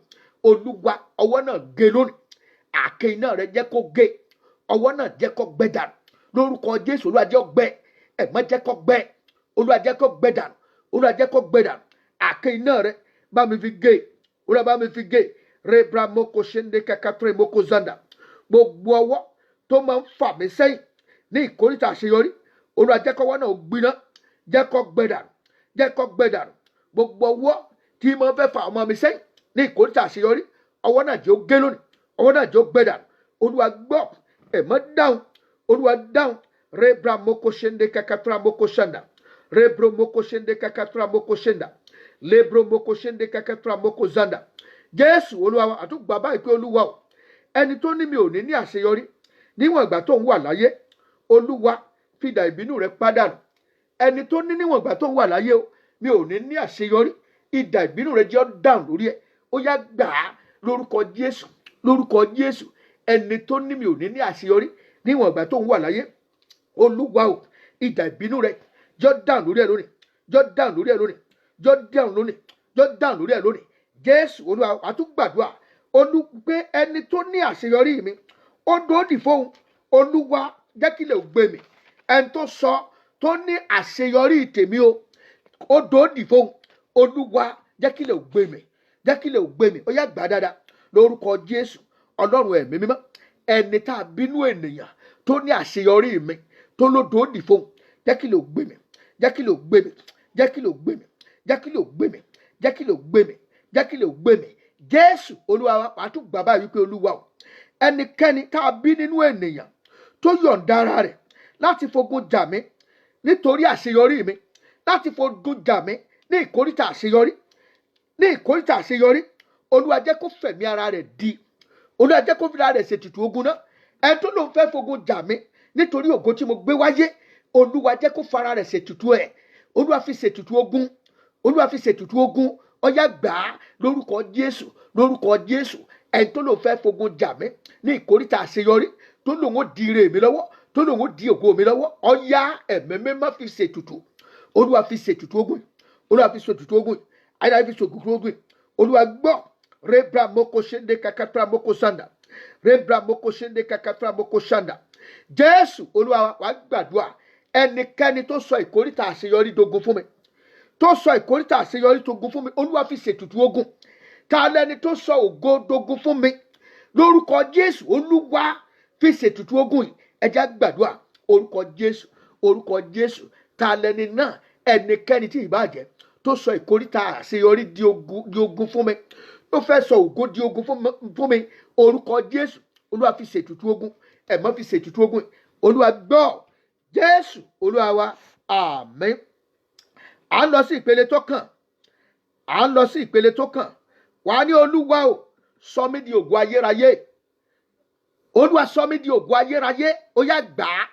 Olúwa, ọwọ́ náà gé lónìí. Àáké iná rẹ, jẹ́ kó gé ọwọ́ náà, jẹ́ kó gbẹ dànù lórúkọ Jésù. Olúwa, jẹ́ ó gbẹ ẹ̀mọ́, jẹ́ kó gbẹ. Olúwa, jẹ́ kó gbẹ dànù. Olúwa, jẹ́ kó gbẹ dànù. Àáké iná rẹ, bá mi fi gé. Olúwa, bá mi fi gé. Rebra moko ṣende kakatre moko zanda. Gbogbo ọwọ́ tó máa ń fà mí sẹ́yìn ní ìkóríta àṣeyọrí, Olúwa, jẹ́ kọ́wọ́ náà gbiná, jẹ́ kó gbẹ dànù, jẹ́ kó gbẹ dànù. Gbogbo ọwọ́ tí mo fẹ́ fà ọmọ mi sẹ́yìn ní ìkóríta àṣeyọrí, ọwọ́ náà jẹ́ ó gé lónìí, ọwọ́ náà jẹ́ ó gbẹ dànù. Olúwa, gbọ́ ẹ̀mọ́ dáhùn. Olúwa, dáhùn. Rebra moko ṣende kakatra moko ṣanda rebro moko ṣende kakatra moko ṣenda lebro moko ṣende kakatra moko zanda. Jésù Olúwa wa. Àtúgbà báyìí pé, Olúwa o, ẹni tó ní mi ò ní ní àṣeyọrí níwọ̀n ìgbà tó ń wà láyé, Olúwa, fìdà ìbínú rẹ pàdánù. Ẹni tó ní níwọ̀n ìgbà tó ń wà láyé o, mi ò ní ní àṣeyọrí, idà ìbínú rẹ jẹ́ ọ́ dáhùn lórí ẹ̀. Ó yá, gbà á lórúkọ Jésù, lórúkọ Jésù. Ẹni tó ní mi ò ní ní àṣeyọrí níwọ̀n ìgbà tó ń wà láyé, Olúwa o, idà ìbínú rẹ jẹ́ ọ́ dáhùn lórí ẹ̀ lónìí, jẹ́ ọ́ dáhùn lórí ẹ̀ lónìí, jẹ́ ọ́ dáhùn lónìí, jẹ́ ọ́ dáhùn lórí ẹ̀ lónìí. Jésù Olúwa. Àtúgbàdúrà olùgbé ẹni tó ní àṣeyọrí mi ó dòódì fóun, Olúwa, jẹ́ kí lè gbé mi. Ẹni tó sọ tó ní àṣeyọrí tèmi o, ó dòódì fóun, Olúwa, jẹ́ kí lè gbé mi, jẹ́ kí lè gbé mi. Ó yá, gbà dáadáa lórúkọ Jésù. Ọlọ́run Ẹ̀mí Mímọ́, ẹni tá a bínú ènìyàn tó ní àṣeyọrí mi tó ló dòódì fóun, jẹ́ kí lè gbé mi, jẹ́ kí lè gbé mi, jẹ́ kí lè gbé mi, jẹ́ kí lè gbé mi, jẹ́ kí lè gbé mi, jẹ́ kí lè gbé mi. Jésù Olúwa wa. Wàá tún gbà báyìí wípé, Olúwa o, ẹnikẹ́ni tá a bí nínú ènìyàn tó yọ̀ǹda ara rẹ̀ láti fogun jà mí nítorí àṣeyọrí mi, láti fogun jà mí ní ìkóríta àṣeyọrí, ní ìkóríta àṣeyọrí, Olúwa, jẹ́ kó fẹ̀mí ara rẹ̀ di. Olúwa, jẹ́ kó fi ara rẹ̀ ṣètùtù ogun náà. Ẹni tó lóun fẹ́ fogun jà mí nítorí ògo tí mo gbé wáyé, Olúwa, jẹ́ kó fara rẹ̀ ṣètùtù ẹ̀. Olúwa, fi ṣètùtù ogun. Olúwa, fi ṣètùtù ogun. Ọyá, gbà á lórúkọ Jésù, lórúkọ Jésù. Ẹni tó lóun fẹ́ fogun jà mí ní ìkóríta àṣeyọrí, tó lóun ó di ire mi lọ́wọ́, tó lóun ó di ògo mi lọ́wọ́, ọyá, Ẹ̀mí Mímọ́, fi ṣètùtù. Olúwa, fi ṣètùtù ogun. Olúwa, fi ṣètùtù ogun. Ayé, fi ṣètùtù ogun. Olúwa, gbọ́. Rebra moko ṣende kakatra moko sanda rebra moko ṣende kakatra moko sanda. Jésù Olúwa wa. Wàá gbàdúrà: ẹnikẹ́ni tó sọ ìkóríta àṣeyọrí dogun fún mi. tó sọ ìkóríta àṣeyọrí togun fún mi? Olúwa, fi ṣètùtù ogun. Ta lẹni tó sọ ògo dogun fún mi? Lórúkọ Jésù, Olúwa, fi ṣètùtù ogun yìí. Ẹ jẹ́ á gbàdúrà. Orúkọ Jésù, orúkọ Jésù. Ta lẹni náà? Ẹnikẹ́ni tí ìbá jẹ́ tó sọ ìkóríta àṣeyọrí di ogun fún mi, tó fẹ́ sọ ògo di ogun fún mi, orúkọ Jésù, Olúwa, fi ṣètùtù ogun. Ẹ̀mọ́ fi ṣètùtù ogun. Olúwa gbọ́. Jésù Olúwa wa, àmín. À ń lọ sí ìpele tó kàn, à ń lọ sí ìpele tó kàn. Wà á ní, Olúwa o, sọ mí di ògo ayérayé. Olúwa, sọ mí di ògo ayérayé. Ó yá, gbà á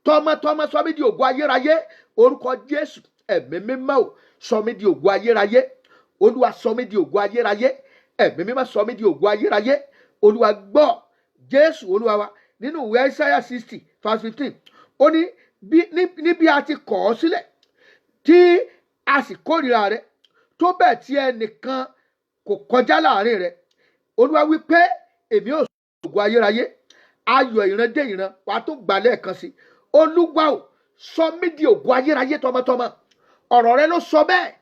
tọmọtọmọ. Sọ mí di ògo ayérayé. Orúkọ Jésù. Ẹ̀mí Mímọ́ o, sọ mí di ògo ayérayé. Olúwa, sọ mí di ògo ayérayé. Ẹ̀mí Mímọ́, sọ mí di ògo ayérayé. Olúwa gbọ́. Jésù Olúwa wa. Nínú ìwé Isaiah 60 verse 15, ó ní níbi a ti kọ̀ ọ́ sílẹ̀, tí a sì kórìíra rẹ tó bẹ́ẹ̀ tí ẹnìkan kò kọjá láàrin rẹ, Olúwa wí pé, èmi ò sọ ògo ayérayé, ayọ̀ ìran dé ìran. Wàá tó gbà lẹ́ẹ̀kan sí. Olúwa o, sọ mí di ògo ayérayé tọmọtọmọ. Ọ̀rọ̀ rẹ ló sọ bẹ́ẹ̀,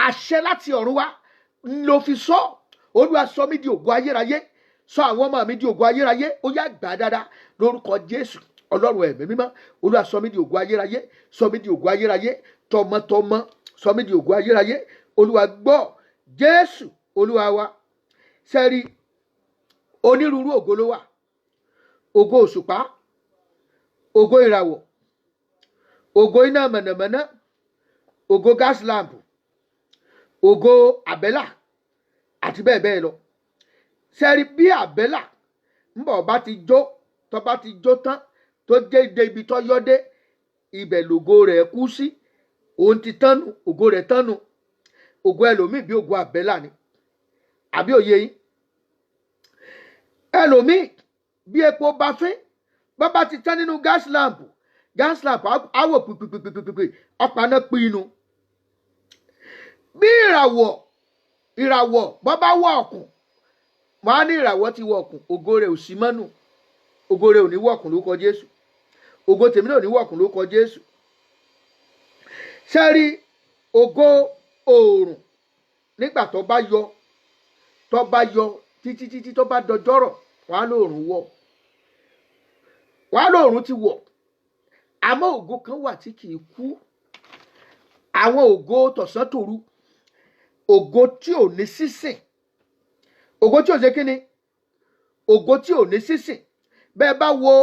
àṣẹ láti ọ̀run wá ló fi sọ. Olúwa, sọ mí di ògo ayérayé, sọ àwọn ọmọ mi di ògo ayérayé. Ó yá, gbà dáadáa lórúkọ Jésù. Ọlọ́run Ẹ̀mí Mímọ́, Olúwa, sọ mí di ògo ayérayé, sọ mí di ògo ayérayé tọmọtọmọ, sọ mí di ògo ayérayé. Olúwa gbọ́. Jésù Olúwa wa. Sẹ́rí, onírúurú ògo ló wà: ògo òṣùpá, ògo ìràwọ̀, ògo iná mọ̀nàmọ́ná, ògo gas lamp, ògo àbẹ́là àti bẹ́ẹ̀ bẹ́ẹ̀ lọ. Sẹ́rí, bí àbẹ́là ń bọ̀ bá ti jó, tó bá ti jó tán, tó dé dé ibi tó yọ́ dé, ibẹ̀ lògo rẹ̀ kú sí. Òun ti tánu, ògo rẹ̀ tánu. Ògo ẹlòmíì bí ògo àbẹ́là ni, àbí òye yín? Ẹlòmíì bí epo bá fín, bá ti tán nínú gas lamp, gas lamp á wò pìpìpìpìpì, ọ̀pá náà pinnu. Bí ìràwọ̀ bọ́ bá wọ̀ ọ̀kùn, wọ́n á ní ìràwọ̀ ti wọ̀ ọ̀kùn, ògo rẹ̀ ò sí mọ́nù. Ògo rẹ̀ ò ní wọ̀kùn lórúkọ Jésù. Ògo tèmi náà ò ní wọ̀kùn lórúkọ Jésù. Sẹ́rí, ògo oòrùn, nígbà tó bá yọ, tó bá yọ títí títí, tó bá dọjọ́rọ̀, wọ́n á lóòrùn wọ̀, wọ́n á lóòrùn ti wọ̀. Àmọ́ ògo kan wà tí kì í kú, àwọn ògo tọ̀sán tòru, ògo tí ò ní sísìn, ògo tí ò ṣe kíni, ògo tí ò ní sísìn. Bẹ́ẹ̀ bá wo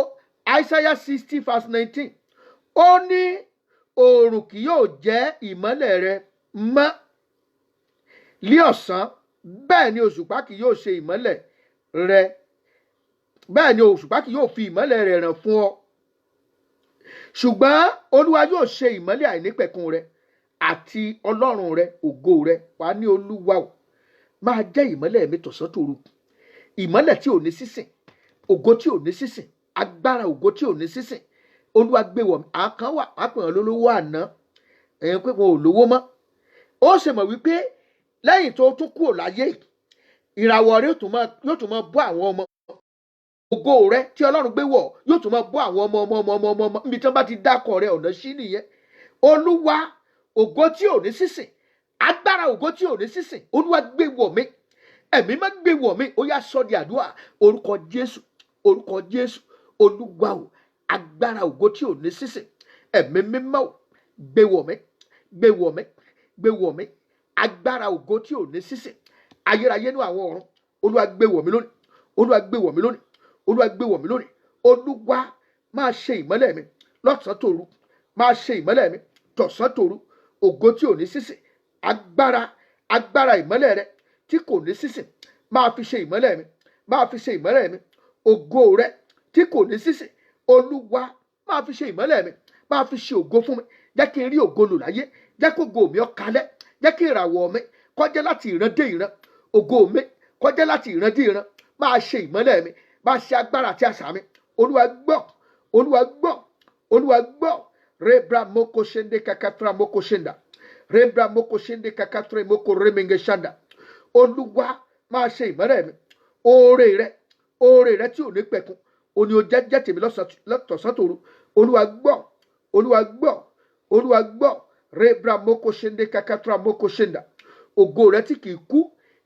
Isaiah 60 verse 19, ó ní oòrùn kì yóò jẹ́ ìmọ́lẹ̀ rẹ mọ́ lí ọ̀sán, bẹ́ẹ̀ ni òṣùpá kì yóò ṣe ìmọ́lẹ̀ rẹ, bẹ́ẹ̀ ni òṣùpá kì yóò fi ìmọ́lẹ̀ rẹ̀ ràn fún ọ, ṣùgbọ́n Olúwa yóò ṣe ìmọ́lẹ̀ àìnípẹ̀kun rẹ, àti Ọlọ́run rẹ ògo rẹ. Wà ní, Olúwa o, máa jẹ́ ìmọ́lẹ̀ mi tọ̀sán tòru, ìmọ́lẹ̀ tí ò ní sísìn, ògo tí ò ní sísìn, agbára ògo tí ò ní sísìn. Olúwa, gbé wọ̀ mí. Àwọn kan wà, wọ́n á pè wọ́n lólówó àná, ẹ̀yìn pé wọn ò lówó mọ́. Ó sì mọ̀ wípé lẹ́yìn tó tún kúrò láyé, ìràwọ̀ rẹ yóò tún máa bọ́ àwọn ọmọ. Ògo rẹ tí Ọlọ́run gbé wọ̀ yóò tún máa bọ́ àwọn ọmọ ọmọ ọmọ ọmọ ọmọ. Níbi tí wọ́n bá ti dákọ̀ rẹ, ọ̀nà sí nìyẹn. Olúwa, ògo tí ò ní sísìn, agbára ògo tí ò ní sísìn, Olúwa, gbé wọ̀ mí. Ẹ̀mí má gbé wọ̀ mí. Ó yá, sọ di àdúrà. Orúkọ Jésù, orúkọ Jésù. Olúwa o, agbára ògo tí ò ní sísìn, Ẹ̀mí Mímọ́ o, gbé wọ̀ mí, gbé wọ̀ mí, gbé wọ̀ mí. Agbára ògo tí ò ní sísìn, ayérayé ní àwọn ọ̀run, Olúwa, gbé wọ̀ mí lónìí. Olúwa, gbé wọ̀ mí lónìí. Olúwa, gbé wọ̀ mí lónìí. Olúwa, máa ṣe ìmọ́lẹ̀ mi lọ́sàn-án tòru, máa ṣe ìmọ́lẹ̀ mi tọ̀sán tòru. Ògo tí ò ní sísìn, agbára ìmọ́lẹ̀ rẹ tí kò ní sísìn, máa fi ṣe ìmọ́lẹ̀ mi, máa fi ṣe ìmọ́lẹ̀ mi. Ògo rẹ tí kò ní sísìn, Olúwa, máa fi ṣe ìmọ́lẹ̀ mi, máa fi ṣe ògo fún mi. Jẹ́ kí n rí ògo lò láyé, jẹ́ kó ògo mi ó kalẹ̀, jẹ́ kí ìràwọ̀ mi kọjá láti ìran dé ìran, ògo mi kọjá láti ìran dé ìran. Máa ṣe ìmọ́lẹ̀ mi, máa ṣe agbára àti àṣà mi. Olúwa gbọ́, Olúwa gbọ́, Olúwa gbọ́. Rebra moko shende kakatra moko shenda, rebra moko shende kakatra moko remenge shanda. Olúwa, máa ṣe ìmọ́lẹ̀ mi. Oore rẹ, oore rẹ tí ò ní pẹ̀kun, òní ò jẹ́ jẹ́ tèmi lọ́sàn tòru. Olúwa gbọ́, Olúwa gbọ́, Olúwa gbọ́. Rebra moko ṣende kakatra moko ṣenda. Ògo rẹ tí kìí kú,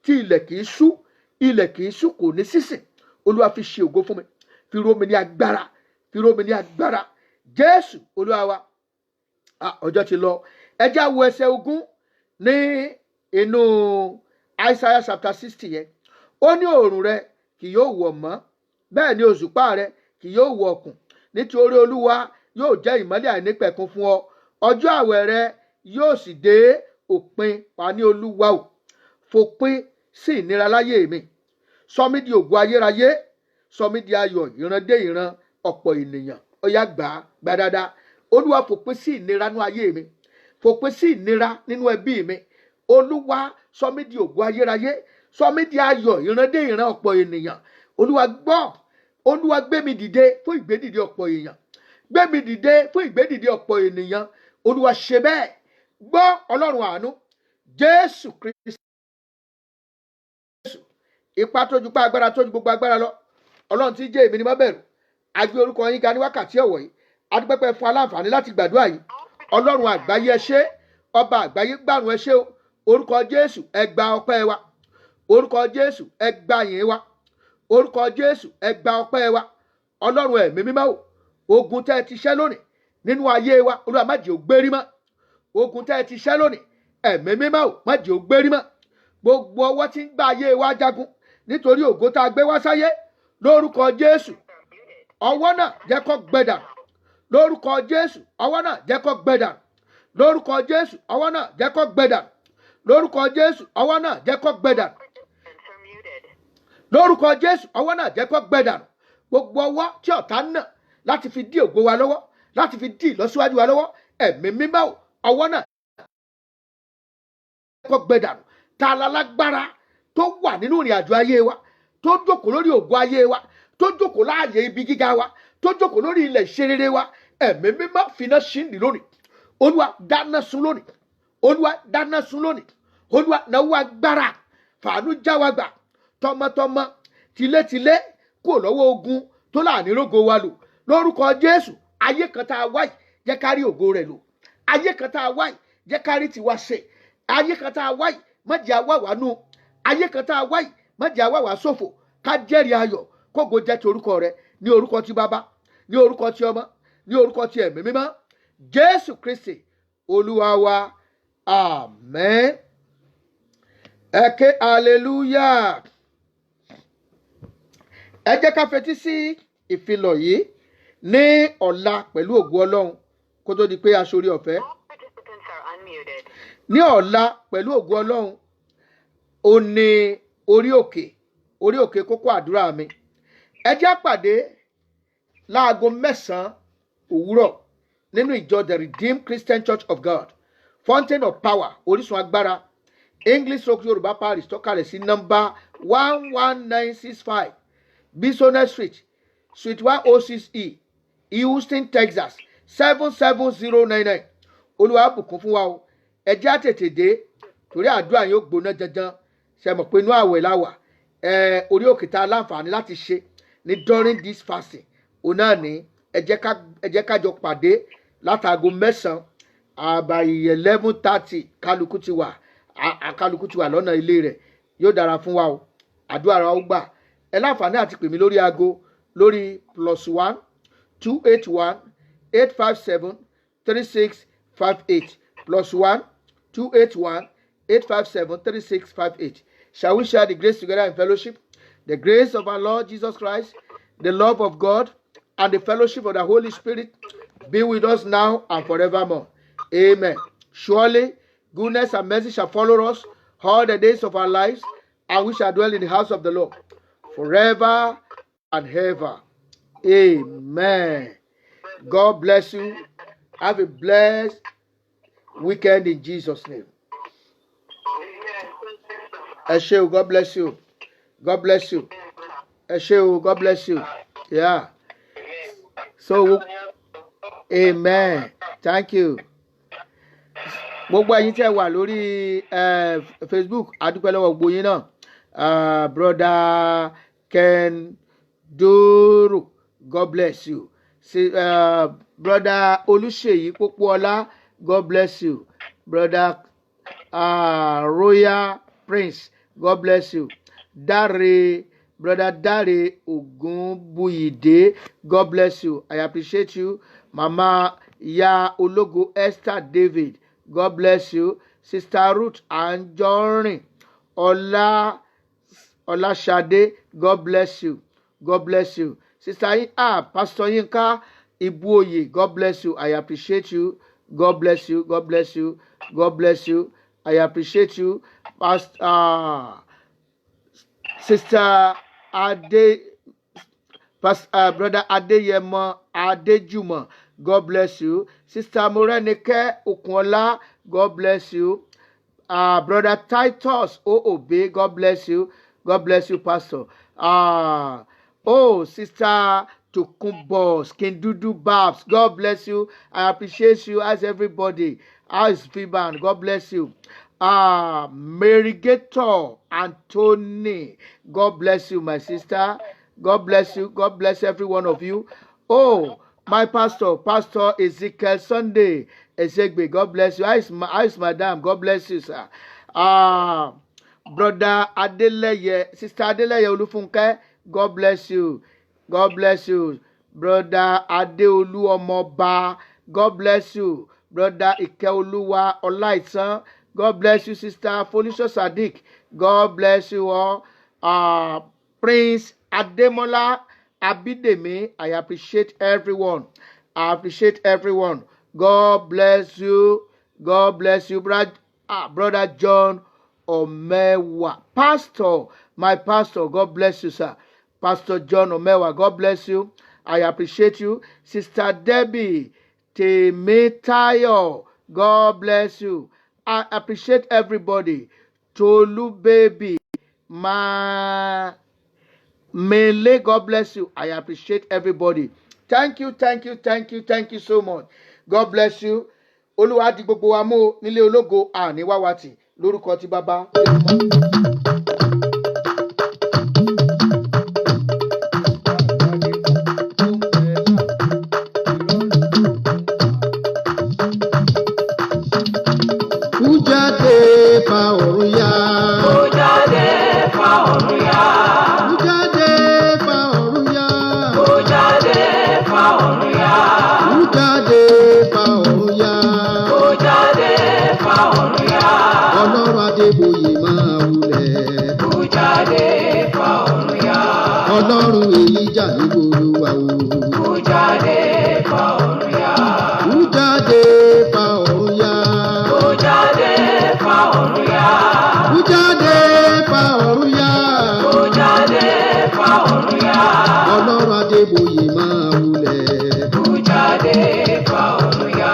tí ilẹ̀ kìí sú, ilẹ̀ kìí sú, kò ní sísìn. Olúwa, fi ṣe ògo fún mi, fi ró mi ní agbára, fi ró mi ní agbára. Jésù Olúwa wa. Ah, ọjọ́ ti lọ. Ẹ jẹ́ á wo ẹsẹ̀ 20 ní inú Isaiah chapter 60 yẹn. Ó ní òòrùn rẹ kì yóò wọ̀ mọ́, bẹ́ẹ̀ ni òṣùpá rẹ kì yóò wọ̀ kùn, nítorí Olúwa yóò jẹ́ ìmọ́lẹ̀ àìnípẹ̀kun fún ọ, ọjọ́ àwẹ̀ rẹ yóò sì dé òpin. Wà ní Olúwa o, fòpin sí ìnira láyé mi, sọ mí di ògo ayérayé, sọ mí di ayọ̀ ìran dé ìran ọ̀pọ̀ ènìyàn. Ó yá, gbà á, gbà dáadáa. Olúwa, fòpin sí ìnira nínú ayé mi, fòpin sí ìnira nínú ẹbí mi. Olúwa, sọ mí di ògo ayérayé, sọ mí di ayọ̀ ìran dé ìran ọ̀pọ̀ ènìyàn. Olúwa, gbọ́. Olúwa, gbé mi dìde fún ìgbédìde ọ̀pọ̀ èèyàn, gbé mi dìde fún ìgbédìde ọ̀pọ̀ ènìyàn. Olúwa, ṣe bẹ́ẹ̀. Gbọ́, Ọlọ́run àánú, Jésù Kristi, ipa tó ju pa agbára tó ju gbogbo agbára lọ, Ọlọ́run tí jẹ́ èmi ni má bẹ̀rù, a gbé orúkọ yín ga ní wákàtí ọ̀wọ̀ yìí. Adúpẹ́pẹ́ fún aláǹfààní láti gbàdúrà yìí. Ọlọ́run àgbáyé, ẹ ṣé. Ọba àgbáyé gbàrún, ẹ ṣé o. Orúkọ Jésù, ẹ gba ọpẹ́ wa. Orúkọ Jésù, ẹ gba yìn wa. Orúkọ Jésù, ẹ gba ọpẹ́ wa. Ọlọ́run ẹ̀mí mímọ́ o, ogun tẹ́ ẹ ti ṣẹ́ lónìí nínú ayé wa, Olúwa, má jẹ́ ó gbérí mọ́. Ogun tẹ́ ẹ ti ṣẹ́ lónìí, ẹ̀mí mímọ́ o, má jẹ́ ó gbérí mọ́. Gbogbo ọwọ́ tí ń gbá ayé wa jagun nítorí ògo tá a gbé wá sáyé, lórúkọ Jésù, ọwọ́ náà jẹ́ kó gbẹ dànù. Lórúkọ Jésù, ọwọ́ náà jẹ́ kó gbẹ dànù. Lórúkọ Jésù, ọwọ́ náà jẹ́ kó gbẹ dànù. Lórúkọ Jésù, ọwọ́ náà jẹ́ kó gbẹ dànù. Lórúkọ Jésù, ọwọ́ náà jẹ́ kó gbẹ dànù. Gbogbo ọwọ́ tí ọ̀tá ń nà láti fi dí ògo wa lọ́wọ́, láti fi dí ìlọsíwájú wa lọ́wọ́, ẹ̀mí mímọ́ o, ọwọ́ náà kó gbẹ dànù. Ta la lágbára tó wà nínú ìrìn àjò ayé wa, tó jókòó lórí ògo ayé wa, tó jókòó láàyè ibi gíga wa, tó jókòó lórí ilẹ̀ ìṣerere wa? Ẹ̀mí mímọ́, finá ṣíndì lónìí. Olúwa, dáná sun lónìí. Olúwa, dáná sun lónìí. Olúwa, náwó agbára, fàánú já wa gbà tọmọtọmọ, tilétilé, kúrò lọ́wọ́ ogun tó láàánú rógo wa lò. Lórúkọ Jésù, ayé kan tá a wáyìí, jẹ́ ká rí ògo rẹ̀ lò. Ayé kan tá a wáyìí, jẹ́ ká rí tiwa ṣe. Ayé kan tá a wáyìí, má jẹ́ àwa wà nù. Ayé kan tá a wáyìí, má jẹ́ àwa wà ṣòfò. Ká jẹ́rìí ayọ̀, kógo jẹ́ ti orúkọ rẹ̀. Ní orúkọ ti Bàbá, ní orúkọ ti Ọmọ, ní orúkọ ti Ẹ̀mí Mímọ́, Jésù Kristi Olúwa wa, àmín. Ẹ ké hallelujah. Ẹ jẹ́ ká fetí sí ìfilọ̀ yìí ní ọ̀la pẹ̀lú ògo Ọlọ́run, kó tó di pé aṣorí ọ̀fẹ́. All participants are unmuted. Ní ọ̀la pẹ̀lú ògo Ọlọ́run, ó ní orí òkè, orí òkè kókó àdúrà mi. Ẹ jẹ́ á pàdé láago 9 òwúrọ̀ nínú ìjọ The Redeemed Christian Church of God, Fountain of Power, Orísun Agbára, English Stroke Yorùbá Parish, tọ́kalẹ̀ sí nọ́mbà 11965 Bisonet Street, Suite 106E, Houston, Texas 77099. Olúwa á bùkún fún wa o. Ẹ jẹ́ á tètè dé torí àdúrà yóò gbóná janjan. Ṣe mọ̀ pé inú àwẹ̀ la wà? Ẹ orí òkè tá a láǹfààní láti ṣe ní during this fasting, òun náà ní ẹ jẹ́ ká jọ pàdé látàgò 9 àbá 11:30. Kálukú ti wà lọ́nà ilé rẹ̀. Yóò dára fún wa o, àdúrà wa ó gbà. Ẹ láǹfààní àti pè mí lórí aago lórí +1 281 857 3658, +1 281 857 3658. Shall we share the grace together in fellowship? The grace of our Lord Jesus Christ, the love of God, and the fellowship of the Holy Spirit be with us now and forevermore. Amen. Surely, goodness and mercy shall follow us all the days of our lives, and we shall dwell in the house of the Lord forever and ever. Amen. God bless you. Have a blessed weekend in Jesus' name. Ẹ ṣé o, God bless you. God bless you. Ẹ ṣé o, God bless you. Yeah. So, amen. Thank you. Gbogbo ẹ̀yin tí ẹ wà lórí Facebook, a dúpẹ́ lọ́wọ́ gbogbo yín náà. Brother Ken Doro, God bless you. See, Brother Olúṣèyí Pópóọlá, God bless you. Brother Royal Prince, God bless you. Dare, Brother Dare Ogunbuyide, God bless you. I appreciate you. Mama Ya Ologo Esther David, God bless you. Sister Ruth Anjorin Ola Olashade, God bless you. God bless you. Sister Pastor Yinka Ibuoye, God bless you. I appreciate you. God bless you. God bless you. God bless you. I appreciate you. Pastor Sister Ade, Pastor, Brother Adeyemo Adejumo, God bless you. Sister Morenike Okunola, God bless you. Brother Titus Oobe, God bless you. God bless you, Pastor. Oh, Sister Tokunbo, Skindudu Babs, God bless you. I appreciate you as everybody. As Fiban, God bless you. Mary Gator Anthony, God bless you, my sister. God bless you. God bless every one of you. Oh, my pastor, Pastor Ezekiel Sunday Ezegbe, God bless you. How is madam? God bless you, sir. Brother Adeleye, Sister Adeleye Olufunke, God bless you. God bless you. Brother Adeolu Omoba, God bless you. Brother Ikeoluwa Olaitan, God bless you. Sister Felicia Sadiq, God bless you all. Prince Ademola Abidemi, I appreciate everyone. I appreciate everyone. God bless you. God bless you, brother, Brother John Omewa. Pastor, my pastor, God bless you, sir. Pastor John Omewa, God bless you. I appreciate you. Sister Debbie Temitayo, God bless you. I appreciate everybody. Tolu baby, my Mele, God bless you. I appreciate everybody. Thank you, thank you, thank you, thank you so much. God bless you. Olúwa di gbogbo wa mú o nílé ológo àní wáwátì lórúkọ ti bàbá. Kú jáde fa ọ̀run ya. Kó jáde fa ọ̀run ya. Kú jáde fa ọ̀run ya. Kó jáde fa ọ̀run ya. Kú jáde fa ọ̀run ya. Kó jáde fa ọ̀run ya. Ọlọ́run Adébóyè máa wulẹ̀. Kó jáde fa ọ̀run ya. Ọlọ́run Èlíjà ní Olúwa o. Kó jáde fa ọ̀run ya. Kú jáde fa ọ̀run ya. Kó jáde fa ọ̀run ya. Kú jáde fa ọ̀run ya. Kó jáde fa ọ̀run ya. Ọlọ́run Adébóyè máa wulẹ̀. Kó jáde fa ọ̀run ya.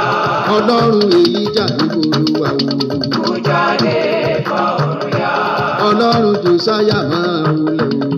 Ọlọ́run Èlíjà ní Olúwa o. Kó jáde fa ọ̀run ya. Ọlọ́run Jòsáyà máa wulẹ̀ o.